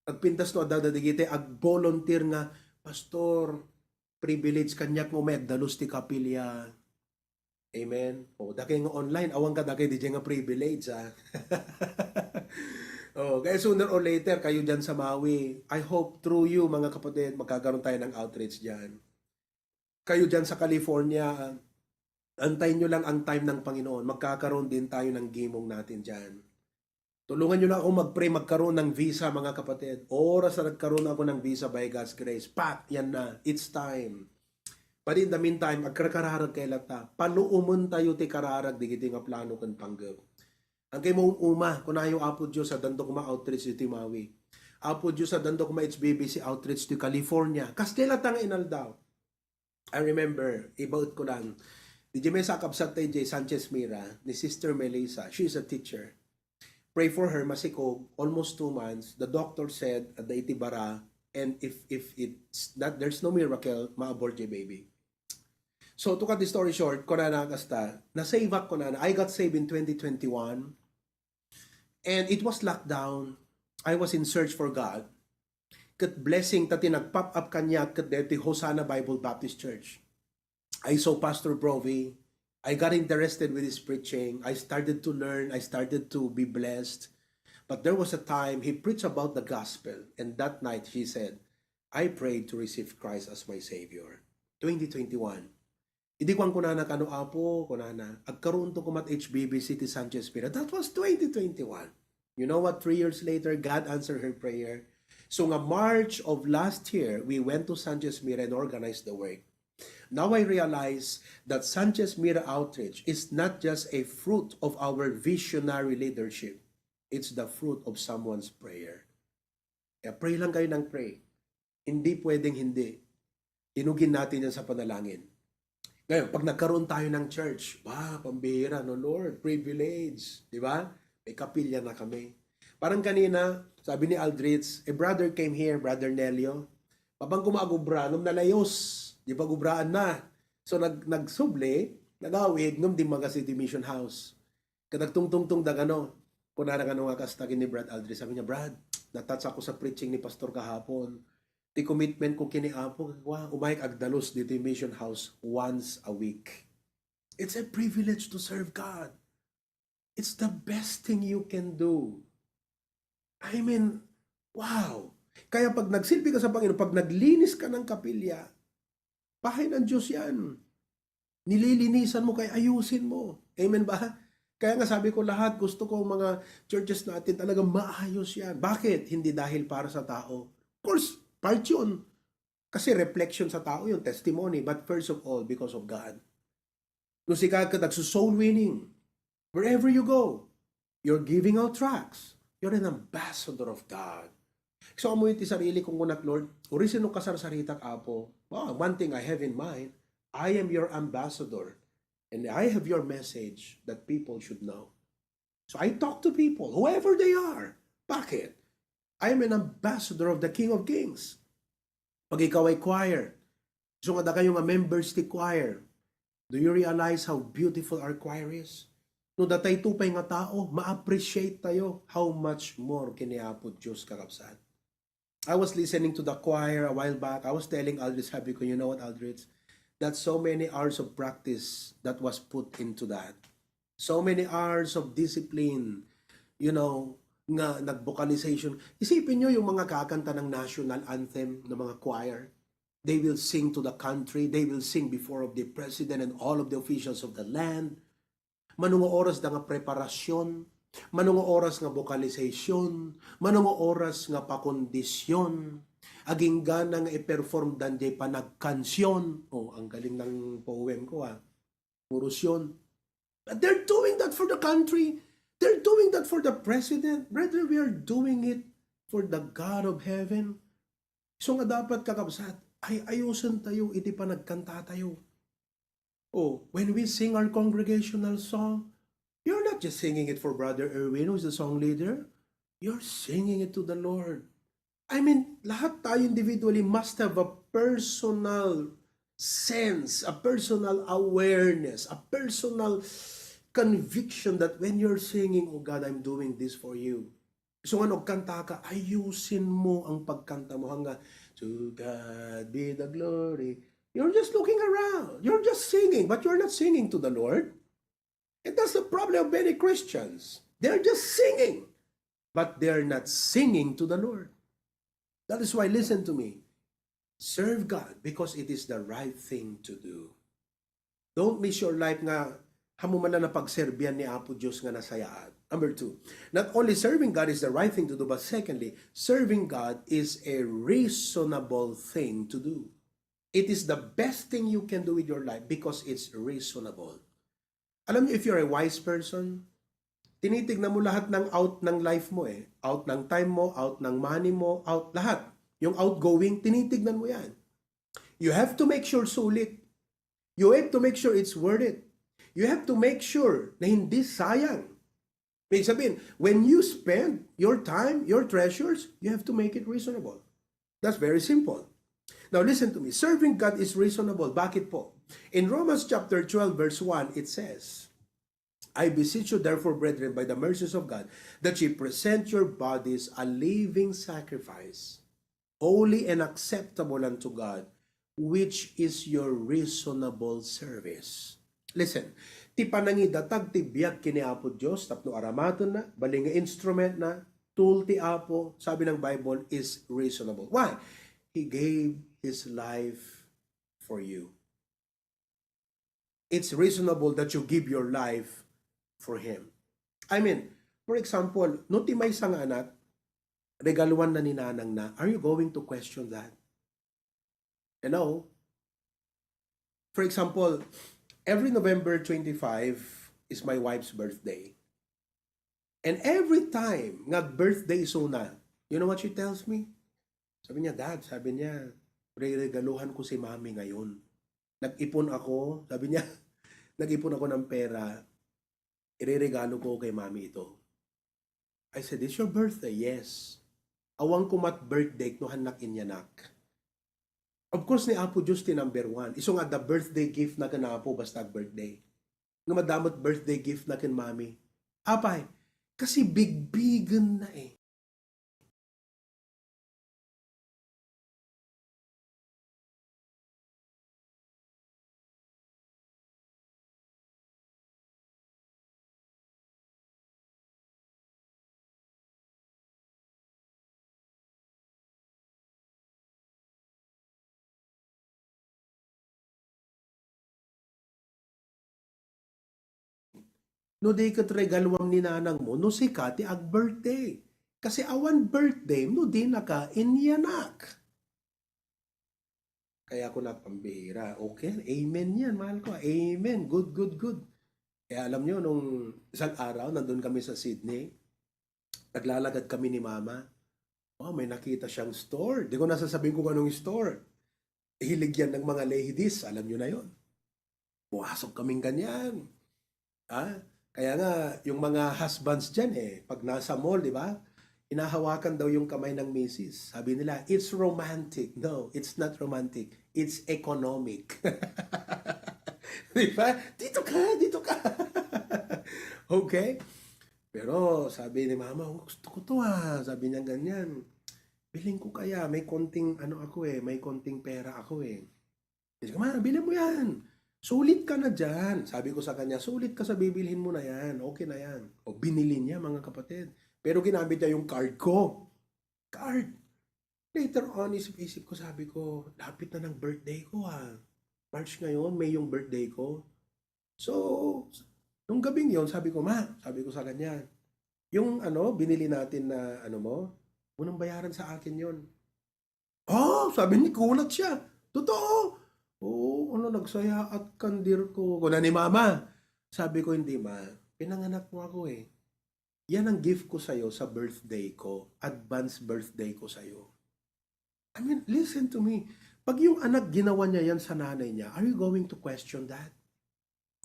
Agpintas no adda dagiti agvolunteer nga, "Pastor, privilege kaniak nga umay agdalus ti kapilya." Amen. O, dakay nga online, awan kadakay diay nga privilege, ah. O, kaya sooner or later, kayo diyan sa Maui, I hope through you, mga kapatid, magkakaroon tayo ng outreach diyan. Kayo diyan sa California, antayin nyo lang ang time ng Panginoon. Magkakaroon din tayo ng gimong natin diyan. Tulungan nyo na ako mag-pray, magkaroon ng visa, mga kapatid. Oras na nagkaroon ako ng visa by God's grace, pat, yan na. It's time. But in the meantime, agkarkararag kay lata. Paluomen tayo ti kararag digiti nga plano ken panggep. Ang kay mo uma, kunayo, "Apo Dios, addanto koma outreach ditoy Maui. Apo Dios, addanto koma H B B C outreach to California." Kasta lata nga inaldaw. I remember, ibaet ko lang, diay maysa a kabsat tay diay Sanchez Mira, ni Sister Melissa. She is a teacher. Pray for her, masikog, almost two months. The doctor said, adda iti bara, and if, if it's not, there's no miracle, ma-abort diay baby. So, to cut the story short, kunana kasta, na-save ak, kunana, I got saved in twenty twenty-one, and it was lockdown. I was in search for God. Ket blessing ta ti nag-pop up kaniak ket daytoy Hosanna Bible Baptist Church. I saw Pastor Brovi, I got interested with his preaching. I started to learn. I started to be blessed. But there was a time he preached about the gospel. And that night he said, "I prayed to receive Christ as my Savior." Twenty twenty-one. Idi kuan kunana kano, "Apo," kunana, "agkaroon to kumat H B B C ti Sanchez Mira." That was twenty twenty-one. You know what? Three years later, God answered her prayer. So nga March of last year, we went to Sanchez Mira and organized the work. Now I realize that Sanchez Mira Outreach is not just a fruit of our visionary leadership. It's the fruit of someone's prayer. Kaya pray lang kayo ng pray. Hindi pwedeng hindi. Inugin natin yan sa panalangin. Ngayon, pag nagkaroon tayo ng church, ba, pambihira, no, Lord, privilege, di ba? May kapilya na kami. Parang kanina, sabi ni Aldrich, a brother came here, Brother Nelio. Pabang kumagubra, nung nalayos, di pa gubraan na. So, nag nagsubli, nagawid, nung di maga City Mission House. Kadagtungtungtung da kano, kunana kano nga kasta ken ni Brad Aldrich, sabi niya, "Brad, natouch ako sa preaching ni Pastor kahapon. Ti commitment ko ken ni Apo, wa, umayk agdalus ditoy Mission House once a week." It's a privilege to serve God. It's the best thing you can do. I mean, wow! Kaya pag nagsilbi ka sa Panginoon, pag naglinis ka ng kapilya, bahay ng Diyos yan. Nililinisan mo, kaya ayusin mo. Amen ba? Kaya nga sabi ko, lahat gusto ko mga churches natin talaga maayos yan. Bakit? Hindi dahil para sa tao. Of course, part yun. Kasi reflection sa tao yun, testimony. But first of all, because of God. No sika ket agso-soul winning, wherever you go, you're giving out tracts. You're an ambassador of God. So, ammo iti sarili kong kunak, "Lord, uray sino kasarsaritak, Apo? Well, one thing I have in mind, I am your ambassador, and I have your message that people should know." So, I talk to people, whoever they are. Bakit? I am an ambassador of the King of Kings. Pag ikaw ay choir, so nga dakayo nga members ti choir, do you realize how beautiful our choir is? No datayto pay nga tao, ma-appreciate tayo, how much more ken ni Apo Dios, kakabsat? I was listening to the choir a while back. I was telling Aldrich, sabi ko, "You know what, Aldrich? That's so many hours of practice that was put into that. So many hours of discipline, you know, nga nag-vocalization." Isipin nyo yung mga kakanta ng national anthem ng mga choir. They will sing to the country. They will sing before of the president and all of the officials of the land. Mano nga oras da nga preparasyon, mano nga oras nga vocalization, mano nga oras nga pakondisyon, agingga na nga i-perform dan jay panagkansyon. Oh, ang galing ng poem ko, ah. Purosyon. But they're doing that for the country. They're doing that for the president. Brethren, we are doing it for the God of heaven. So nga dapat, kakabsat, ay ayusen tayo iti panagkanta tayo. Oh, when we sing our congregational song, you're not just singing it for Brother Erwin, who's the song leader. You're singing it to the Lord. I mean, lahat tayo individually must have a personal sense, a personal awareness, a personal conviction that when you're singing, "Oh God, I'm doing this for you." So, ano, kanta ka, ayusin mo ang pagkanta mo hangga, "To God be the glory." You're just looking around. You're just singing, but you're not singing to the Lord. And that's the problem of many Christians. They're just singing, but they're not singing to the Lord. That is why, listen to me, serve God because it is the right thing to do. Don't miss your life nga hamo man na napagserbian ni Apo Dios nga nasayaat. Number two, not only serving God is the right thing to do, but secondly, serving God is a reasonable thing to do. It is the best thing you can do with your life because it's reasonable. Alam niyo, if you're a wise person, tinitignan mo lahat ng out ng life mo eh. Out ng time mo, out ng money mo, out lahat. Yung outgoing, tinitignan mo yan. You have to make sure sulit. You have to make sure it's worth it. You have to make sure na hindi sayang. Ibig sabihin, when you spend your time, your treasures, you have to make it reasonable. That's very simple. Now listen to me. Serving God is reasonable. Bakit po? In Romans chapter twelve, verse one, it says, "I beseech you, therefore, brethren, by the mercies of God, that ye present your bodies a living sacrifice, holy and acceptable unto God, which is your reasonable service." Listen, ti panangidatag ti biag ken ni Apo Dios tapno aramatenna, bali nga instrument na, tool ti Apo, sabi ng Bible, is reasonable. Why? He gave His life for you. It's reasonable that you give your life for Him. I mean, for example, no ti maysa nga anak, regaluan na ni nanang na, are you going to question that? Hello? For example, every November twenty-five is my wife's birthday. And every time nga birthday isuna, you know what she tells me? Sabi niya, "Dad," sabi niya, "reregaluhan ko si Mami ngayon. Nag-ipon ako," sabi niya, "nag-ipon ako ng pera, ireregalo ko kay Mami ito." I said, "It's your birthday?" "Yes." Awan ko met birthday no hannak inyanak. Of course, ni Apo Dios ti number one. Isu nga adda birthday gift na ken Apo basta ag-birthday. Nga madamot birthday gift na ken Mami. Apay, kasi bigbigen na eh. No di ket regaluam ni nanang mo, no sika ti ag-birthday. Kasi awan birthday no dinaka inyanak. Kaya ako napambihira. Okay, amen yan, mahal ko. Amen. Good, good, good. Kaya alam nyo, nung isang araw, nandun kami sa Sydney, naglalakad kami ni Mama. Oh, may nakita siyang store. Di ko nasasabihin kung anong store. Hilig yan ng mga ladies. Alam nyo na yon. Pumasok kaming ganyan. Ha? Kaya nga, yung mga husbands dyan eh, pag nasa mall, di ba? Hinahawakan daw yung kamay ng misis. Sabi nila, "It's romantic." No, it's not romantic. It's economic. Di ba? "Dito ka, dito ka." Okay? Pero sabi ni Mama, "Oh, gusto ko to ah." Sabi niya ganyan. "Biling ko kaya, may konting ano ako eh, may konting pera ako eh." Sabi ko, "Ma, bilhin mo yan. Sulit ka na dyan." Sabi ko sa kanya, "Sulit ka sa bibilhin mo na yan. Okay na yan." O, binili niya, mga kapatid. Pero ginamit niya yung card ko. Card. Later on, isip-isip ko, sabi ko, "Lapit na ng birthday ko ah. March ngayon, May yung birthday ko." So, nung gabing yon, sabi ko, "Ma," sabi ko sa kanya, "Yung ano, binili natin na ano mo, unang bayaran sa akin yon." "Oh," sabi ni, gulat siya. "Totoo?" "Oo, ano, nagsayaat kan dear ko." Kuna ni Mama. Sabi ko, "Hindi, Ma. Pinanganak mo ako eh. Yan ang gift ko sa'yo sa birthday ko. Advance birthday ko sa'yo." I mean, listen to me. Pag yung anak ginawa niya yan sa nanay niya, are you going to question that?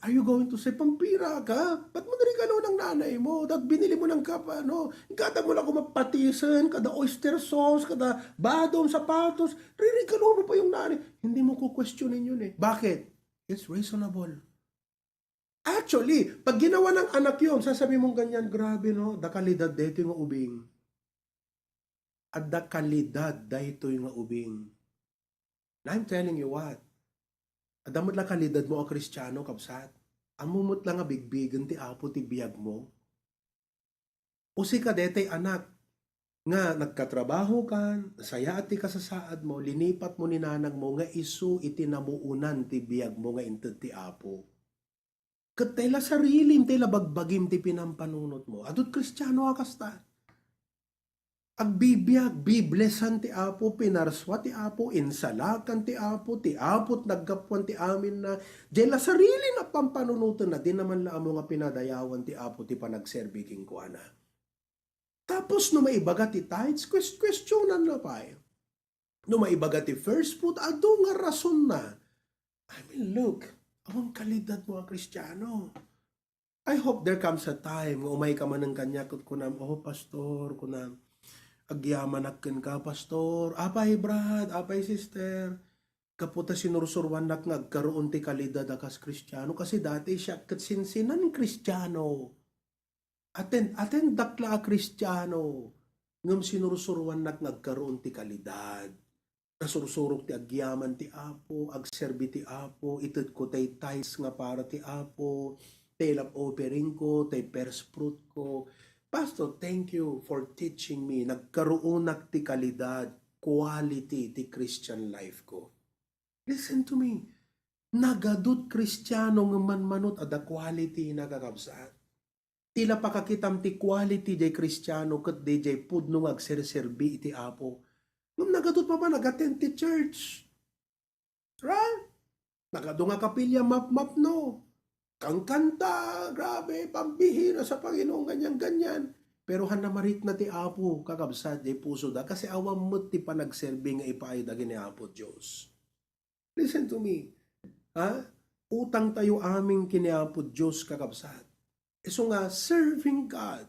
Are you going to say, "Pampira ka? Ba't mo niregalo ng nanay mo? Dapat binili mo ng kap-, ano, kada mo lang kumapatisan, kada oyster sauce, kada badong, sapatos, ririgalo mo pa yung nanay." Hindi mo kukwestiyonin yun eh. Bakit? It's reasonable. Actually, pag ginawa ng anak yun, sasabi mong ganyan, "Grabe no, da kalidad dito yung ubing." Adda kalidad daytoy nga ubing. And I'm telling you what, adda met la kalidad mo a Kristiano, kabsat. Ammom met la nga bigbigen ti Apo ti biag mo. O sika daytay anak, nga nagkatrabaho kan, nasayaat ti kasasaad mo, linipat mo ni nanang mo nga isu iti namuonan ti biag mo nga inted ti Apo. Ket tay la sarilim, tay la bagbagim ti pinampanunot mo. Adu't Kristiano a kasta. Agbibiag, biblesan ti Apo, pinarsua ti Apo, insalakan ti Apo, ti Apo't naggapuan ti aminna. Diay la sarilim a pampanunotenna, di naman la ammo nga pinadayawan ti Apo ti panagserbi kenkuana. Tapos no maibaga ti tithes, quest-, questionan na pay. No maibaga ti first fruit, adu nga rasonna. I mean, look, awan kalidad mo a Kristiano. I hope there comes a time nga umay ka manen kaniak ket kunam, "Oh, pastor," kunam, "agyamanak kenka, pastor." Apay, brad, apay, sister, gapu ta sinursuruannak nga agkaroon ti kalidad a kas Kristiano, kasi dati siak ket sinsinan Kristiano. Aten-, atendak la a Kristiano, ngem sinursuruannak nga agkaroon ti kalidad. Nasursurok ti agyaman ti Apo, agserbi ti Apo, itedko tay tithes nga para ti Apo, tay love offering ko, tay first fruit ko. Pastor, thank you for teaching me. Nagkaruonak ti kalidad, quality ti Christian life ko. Listen to me. Nagadut Kristiano nga manmanut adda quality na, kakabsat. Ti la pakakitam ti quality jay Kristiano ket diay pudno nga agserserbi iti Apo. Ngem nagadut mapan nag-attend ti church. Right? Nagadu nga kapilya, mapmapno. Kankanta, grabe, pambihira sa Panginoon, ganyan, ganyan. Pero han namarikna ti Apo, kakabsat, jay pusoda, kasi awan met ti panagserbi nga ipaay dagiti Apo Dios. Listen to me. Ha? Utang tayo amin kini Apo Dios, kakabsat. Isu nga, serving God.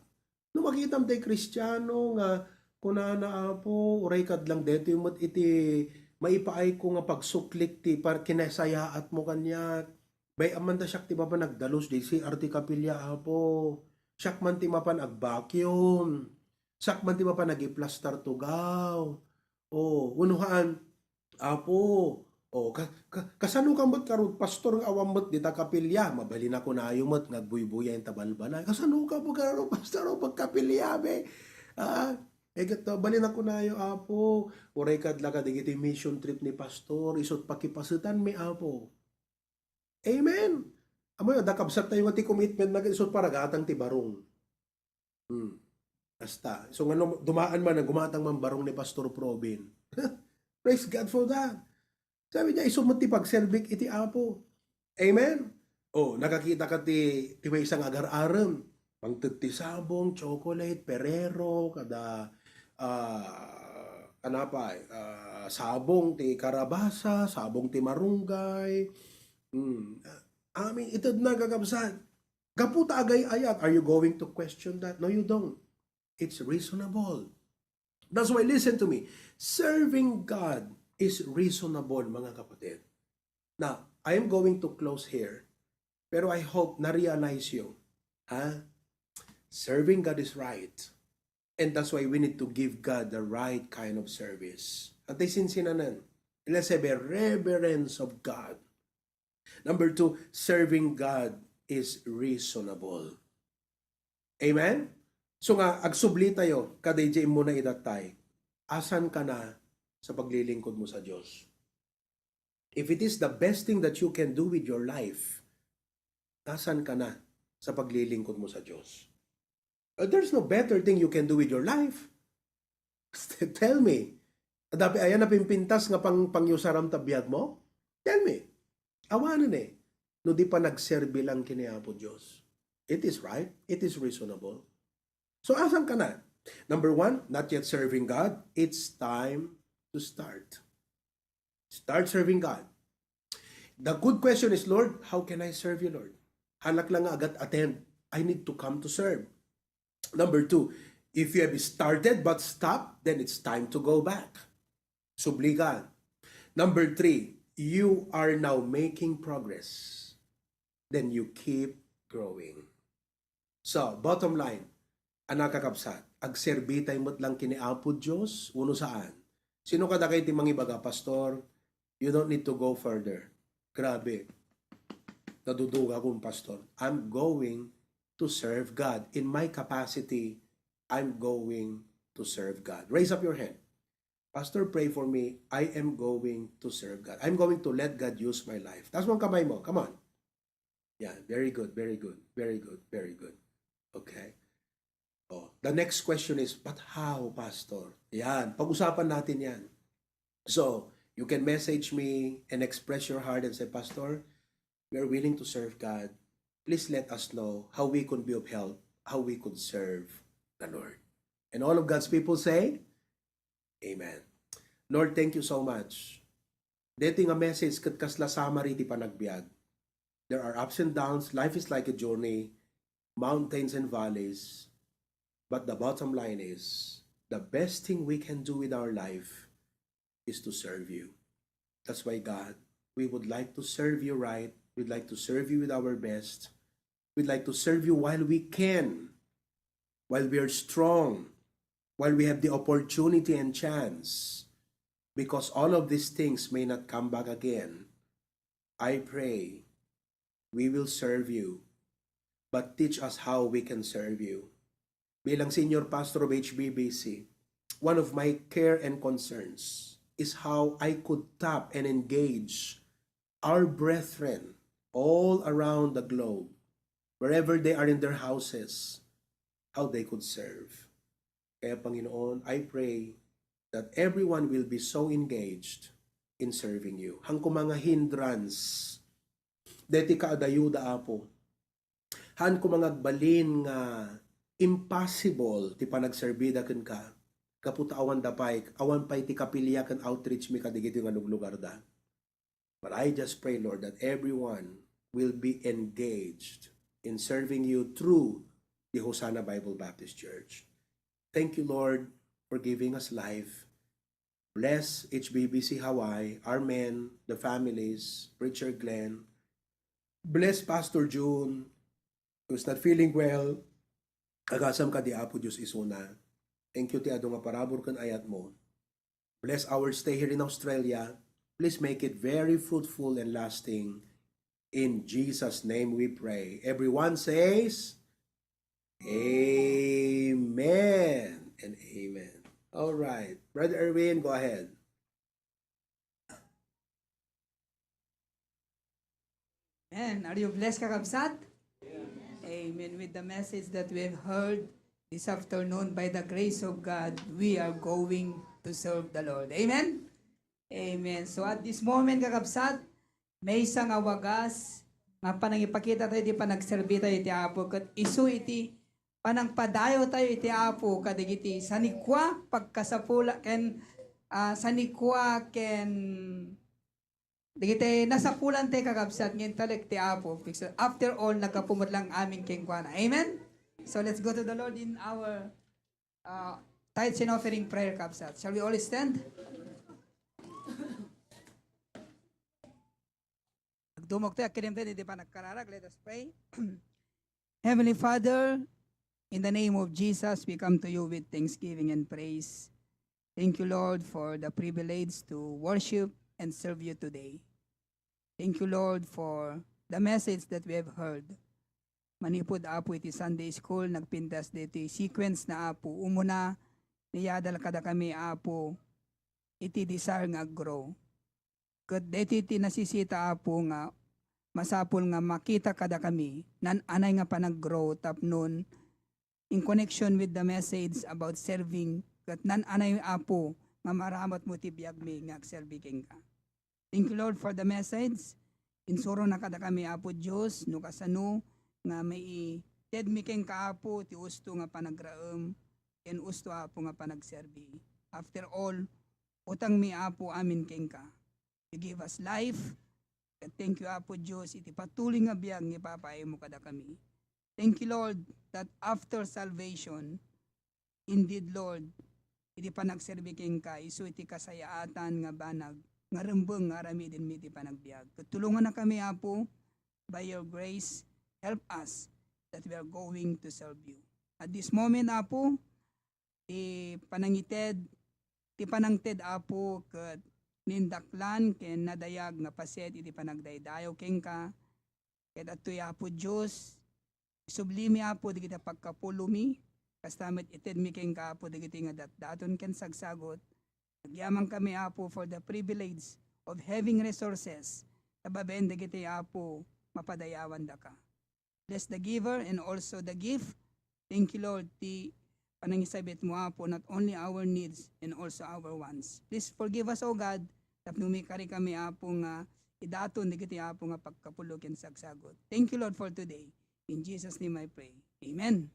No makitam tay Kristiano nga kunana, "Apo, uray kad lang detoy met iti maipaay ko nga pagsuklik ti par-, kinasayaat mo kaniak. Bay-am man ta siak ti mapan agdalus di C R ti kapilya, Apo. Siak man ti mapan agbakium. Siak man ti mapan agiplastar tugaw." O, wenno haan, "Apo, o, ka-, ka-, kasano ka met ngarud, pastor, nga awan met dita kapilya?" Mabalin a kunayo met nga agbuybuya inta balbalay. "Kasano ka met ngarud, pastor, o, pagkapilya, be? Ah, eh, ket, ah, balin a kunayo, Apo, uray kad la kadagiti mission trip ni pastor, isut' pakipasetanmi, Apo." Amen. Ammoyo, adda kabsat tayo nga ti commitment na ket isut' paragatang ti barong. Hmm. Basta. So, nga no, dumaan man, gumatang man barong ni Pastor Probin. Praise God for that. Sabi niya, "Isu met ti pagserbik iti Apo." Amen? O, nakakita ka ti, ti maysa nga agar-arem. Mangted ti sabong, chocolate, Ferrero, kada, ah, ano pa, ah, sabong ti karabasa, sabong ti marunggay. Hmm. Amin, ited na, kakabsat. Gapu ta agay-ayat, are you going to question that? No, you don't. It's reasonable. That's why, listen to me, serving God is reasonable, mga kapatid. Now, I am going to close here, pero I hope na-realize you, ha? Serving God is right. And that's why we need to give God the right kind of service. At sinsinanan, let's have a reverence of God. Number two, serving God is reasonable. Amen? So nga, agsubli tayo, kadaydi muna idatay. Asan ka na sa paglilingkod mo sa Diyos? If it is the best thing that you can do with your life, asan ka na sa paglilingkod mo sa Diyos? Uh, there's no better thing you can do with your life. Tell me. Dapat ayan napimpintas nga pang, pangyusaram ta biag mo? Tell me. Awanen eh. No di pa nagserbi lang kini Apo Dios. It is right. It is reasonable. So, asan ka na? Number one, not yet serving God. It's time to start. Start serving God. The good question is, "Lord, how can I serve you, Lord? Halak lang nga agat attend. I need to come to serve." Number two, if you have started but stopped, then it's time to go back. Subli ka. Number three, you are now making progress. Then you keep growing. So, bottom line, anak, kakabsat, agserbi tayo met lang kini Apo Dios, uno saan? Sino kadakay ti mangibaga, "Pastor, you don't need to go further"? Grabe. Naduduga akon, Pastor. I'm going to serve God. In my capacity, I'm going to serve God. Raise up your hand. "Pastor, pray for me. I am going to serve God. I'm going to let God use my life." Taas mo ang kamay mo. Come on. Yan. Very good, very good, very good, very good. Okay. Oh, the next question is, "But how, Pastor?" Yan. Pag-usapan natin yan. So, you can message me and express your heart and say, "Pastor, we are willing to serve God. Please let us know how we could be of help, how we could serve the Lord." And all of God's people say, "Amen." Lord, thank you so much. Deti nga message ket kasla summary ti panagbiag. There are ups and downs. Life is like a journey, mountains and valleys. But the bottom line is, the best thing we can do with our life is to serve you. That's why, God, we would like to serve you right. We'd like to serve you with our best. We'd like to serve you while we can, while we are strong, while we have the opportunity and chance. because all of these things may not come back again, I pray we will serve you, but teach us how we can serve you. Bilang senior pastor of H B B C, one of my care and concerns is how I could tap and engage our brethren all around the globe, wherever they are in their houses, how they could serve. Kaya, Panginoon, I pray that everyone will be so engaged in serving you. Haan koma nga hindrance deti kaadayuda, Apo. Haan koma nga agbalin nga impossible ti panagserbida kenka, gapu ta awan da pay, awan pay ti kapilian ken outreach mi kadigiti nga luglugarda. But I just pray, Lord, that everyone will be engaged in serving you through the Hosanna Bible Baptist Church. Thank you, Lord, for giving us life. Bless H B B C Hawaii, Armen, the families, Preacher Glenn. Bless Pastor June, who's not feeling well. Agasam kadi, Apo Dios, isuna. Thank you ti adu nga parabur ken ayatmo. Bless our stay here in Australia. Please make it very fruitful and lasting. In Jesus' name we pray. Everyone says, "Amen and amen." All right. Brother Erwin, go ahead. Amen. Are you blessed, kakabsat? Amen. With the message that we have heard this afternoon, by the grace of God, we are going to serve the Lord. Amen? Amen. So at this moment, kakabsat, maysa nga wagas nga panangipakita tayo iti panagserbi tayo iti Apo, ket isu iti panangpadayo tayo iti Apo kadagiti sanikua pagkasapula ken, ah, sanikua ken dagiti nasapulan ti kakabsat nga intalek ti Apo. Because after all, naggapu met lang amin kenkuana. Amen? So let's go to the Lord in our, uh, tithes and offering prayer, kabsat. Shall we all stand? Agdumog tayo, agkilim tayo, di pa nagkararag. Let us pray. Heavenly Father, in the name of Jesus, we come to you with thanksgiving and praise. Thank you, Lord, for the privilege to worship and serve you today. Thank you, Lord, for the message that we have heard. Manipud, Apo, iti Sunday school, nagpintas ditoy sequence na, Apo. Umuna, niyadal kadakami, Apo, iti desire nga ag-grow. Ket daytoy ti nasisita, Apo, nga masapul nga makita kadakami nan-anay nga panag-grow tapnon in connection with the message about serving, ket nan-anay, Apo, nga maramatmo ti biagmi nga agserbi kenka. Thank you, Lord, for the message. Insurona kadakami, Apo Dios, no kasano nga maitedmi kenka, Apo, ti usto nga panagraem ken usto, Apo, nga panagserbi. After all, utangmi, Apo, amin kenka. You give us life. Ket thank you, Apo Dios, iti patuloy nga biag nga ipapaaymo kadakami. Thank you, Lord, that after salvation, indeed, Lord, iti panagserbi kenka, isu iti kasayaatan nga banag nga rumbeng nga aramidenmi iti panagbiag. Ket tulongannakami, Apo, by your grace, help us that we are going to serve you. At this moment, Apo, ti panangited, ti panangted, Apo, ket nindaklan ken nadayag nga paset iti panagdaydayaw kenka. Ket adtoy, Apo Dios, isublimi, Apo, dagiti pagkapulomi, kasta met itedmi kenka, Apo, dagiti nga datdaton ken sagsagut. Agyamankami, Apo, for the privilege of having resources ta babaen dagiti, Apo, mapadayawandaka. Bless the giver and also the gift. Thank you, Lord, ti panangisabitmo, Apo, not only our needs and also our wants. Please forgive us, O God, tapno mikari kami, Apo, nga idaton dagiti, Apo, nga pagkapulo ken sagsagut. Thank you, Lord, for today. In Jesus' name I pray. Amen.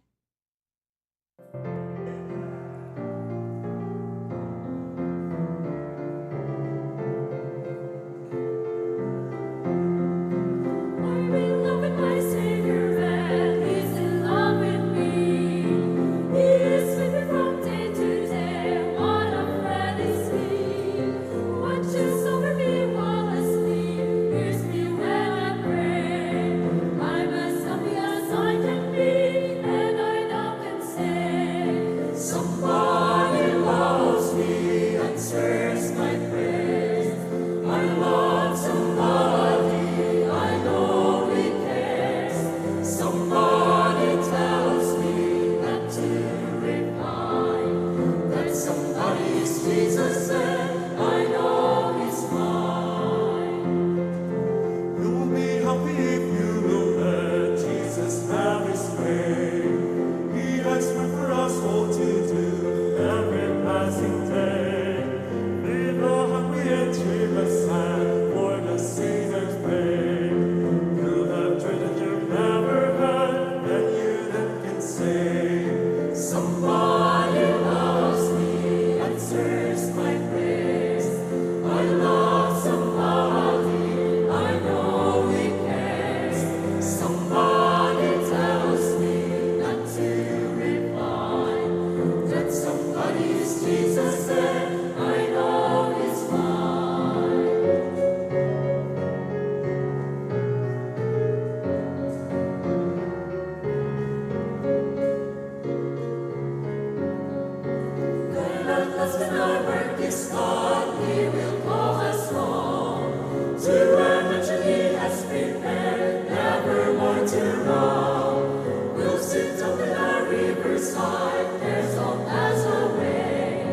Side, there's all pass away,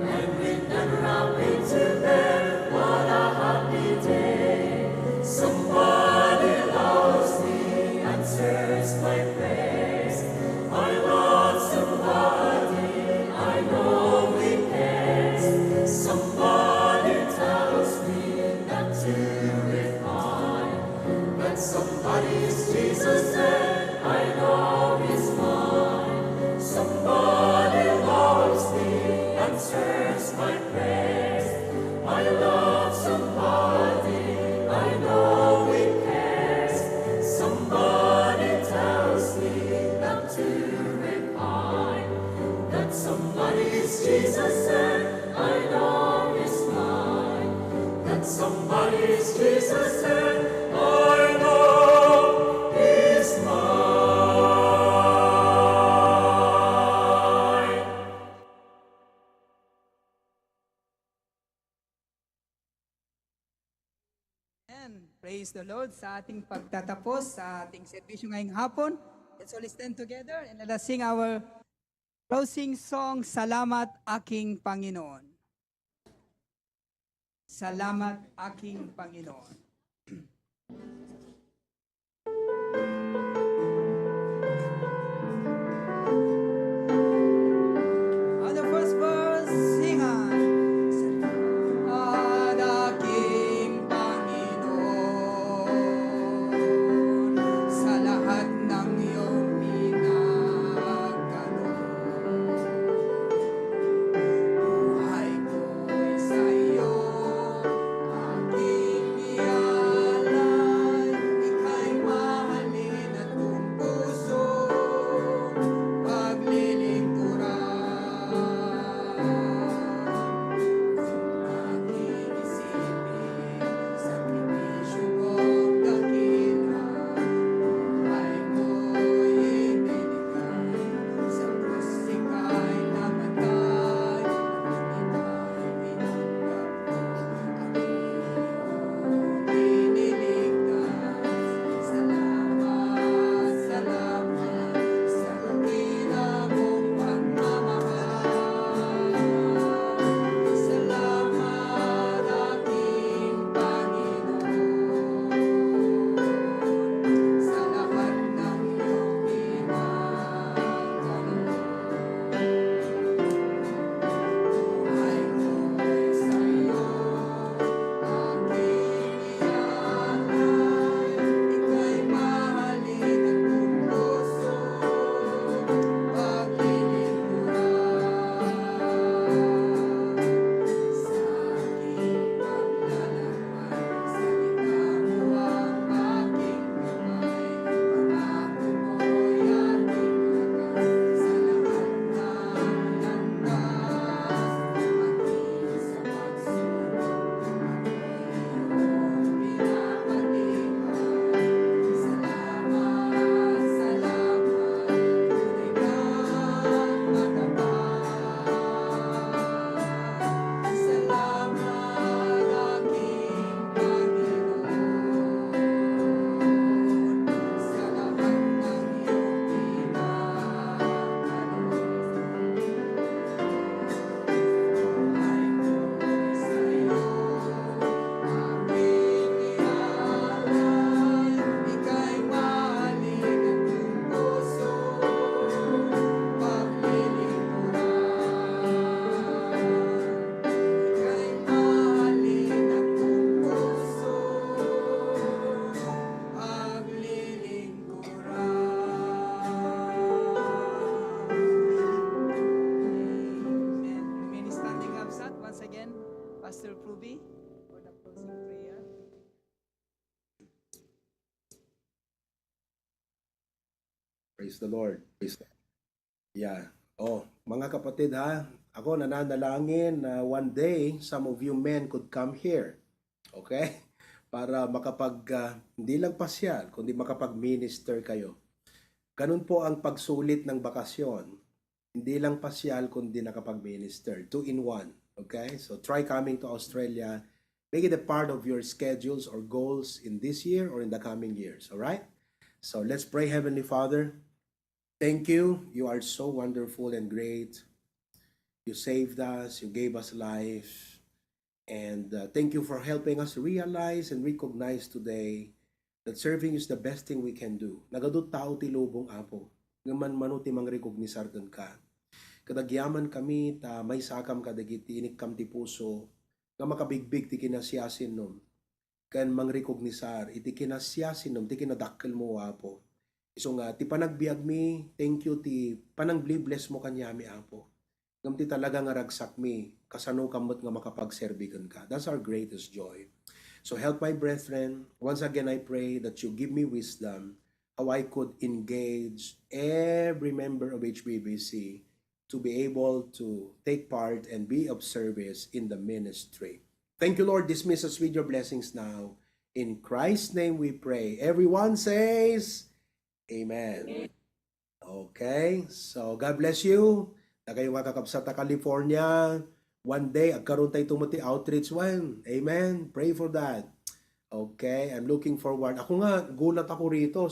and we never have been to there. What a happy day! Somebody loves me, answers my prayers. I love somebody, I know he cares. Somebody tells me not to repine. But somebody's Jesus, and I know he's mine. Somebody loves me, answers my prayers. I love somebody, I know he cares. Somebody tells me not to repine. That somebody's Jesus, and I know he's mine. That somebody's Jesus, and I know he's mine. And praise the Lord sa ating pagtatapos sa ating serbisyo ngayong hapon. Let's all stand together and let us sing our closing song, Salamat Aking Panginoon. Salamat Aking Panginoon. On the first verse, sing on. Salamat Aking Panginoon sa lahat ng iyong pinagkaloob. Buhay ko'y sa iyo aking ialay, ika'y mahalin at kung puso paglilingkuran. Aking isipin, sakripisyo mong dakila, buhay mo'y ibinigay, sa krus ika'y namatay, ika'y tinanggap ko, aking iyong iniligtas. Salamat, salamat sa dakila mong pagmamahal. Salamat, aking Panginoon, sa lahat ng iyong pinagkaloob. Amen. Remain standing up, sat. Once again, Pastor Pruby, for the closing prayer. Praise the Lord. Praise the Yeah. Oh, mga kapatid ha, ako nananalangin na one day some of you men could come here. Okay? Para makapag ah, hindi lang pasyal, kundi makapag-minister kayo. Ganun po ang pagsulit ng bakasyon. Hindi lang pasyal kundi nakapag-minister. Two in one. Okay? So try coming to Australia. Make it a part of your schedules or goals in this year or in the coming years. All right? So let's pray, Heavenly Father. Thank you. You are so wonderful and great. You saved us, you gave us life. And uh, thank you for helping us realize and recognize today that serving is the best thing we can do. Nagadu tao ti lubong, Apo. Ngem manmano ti mangrecognisar kenka. Kadagyaman kami ta maysakam kadagiti inikkam ti puso nga makabigbig ti kinasiasinnom ken mangrecognisar iti kinasiasinnom ti kinadakkelmo, Apo. Isu nga ti panagbiagmi, thank you ti panangbliblessmo kaniami, Apo. Ngem ti talaga nga ragsakmi, kasano ka met nga makapagserbi kenka. That's our greatest joy. So help my brethren. Once again, I pray that you give me wisdom how I could engage every member of H B B C to be able to take part and be of service in the ministry. Thank you, Lord. Dismiss us with your blessings now. In Christ's name we pray. Everyone says, Amen. Okay. So, God bless you. Dakayo nga kakabsat ta California, one day, agkaroon tayo tumot ti outreach one. Amen. Pray for that. Okay. I'm looking forward. Ako nga, gulat ako rito.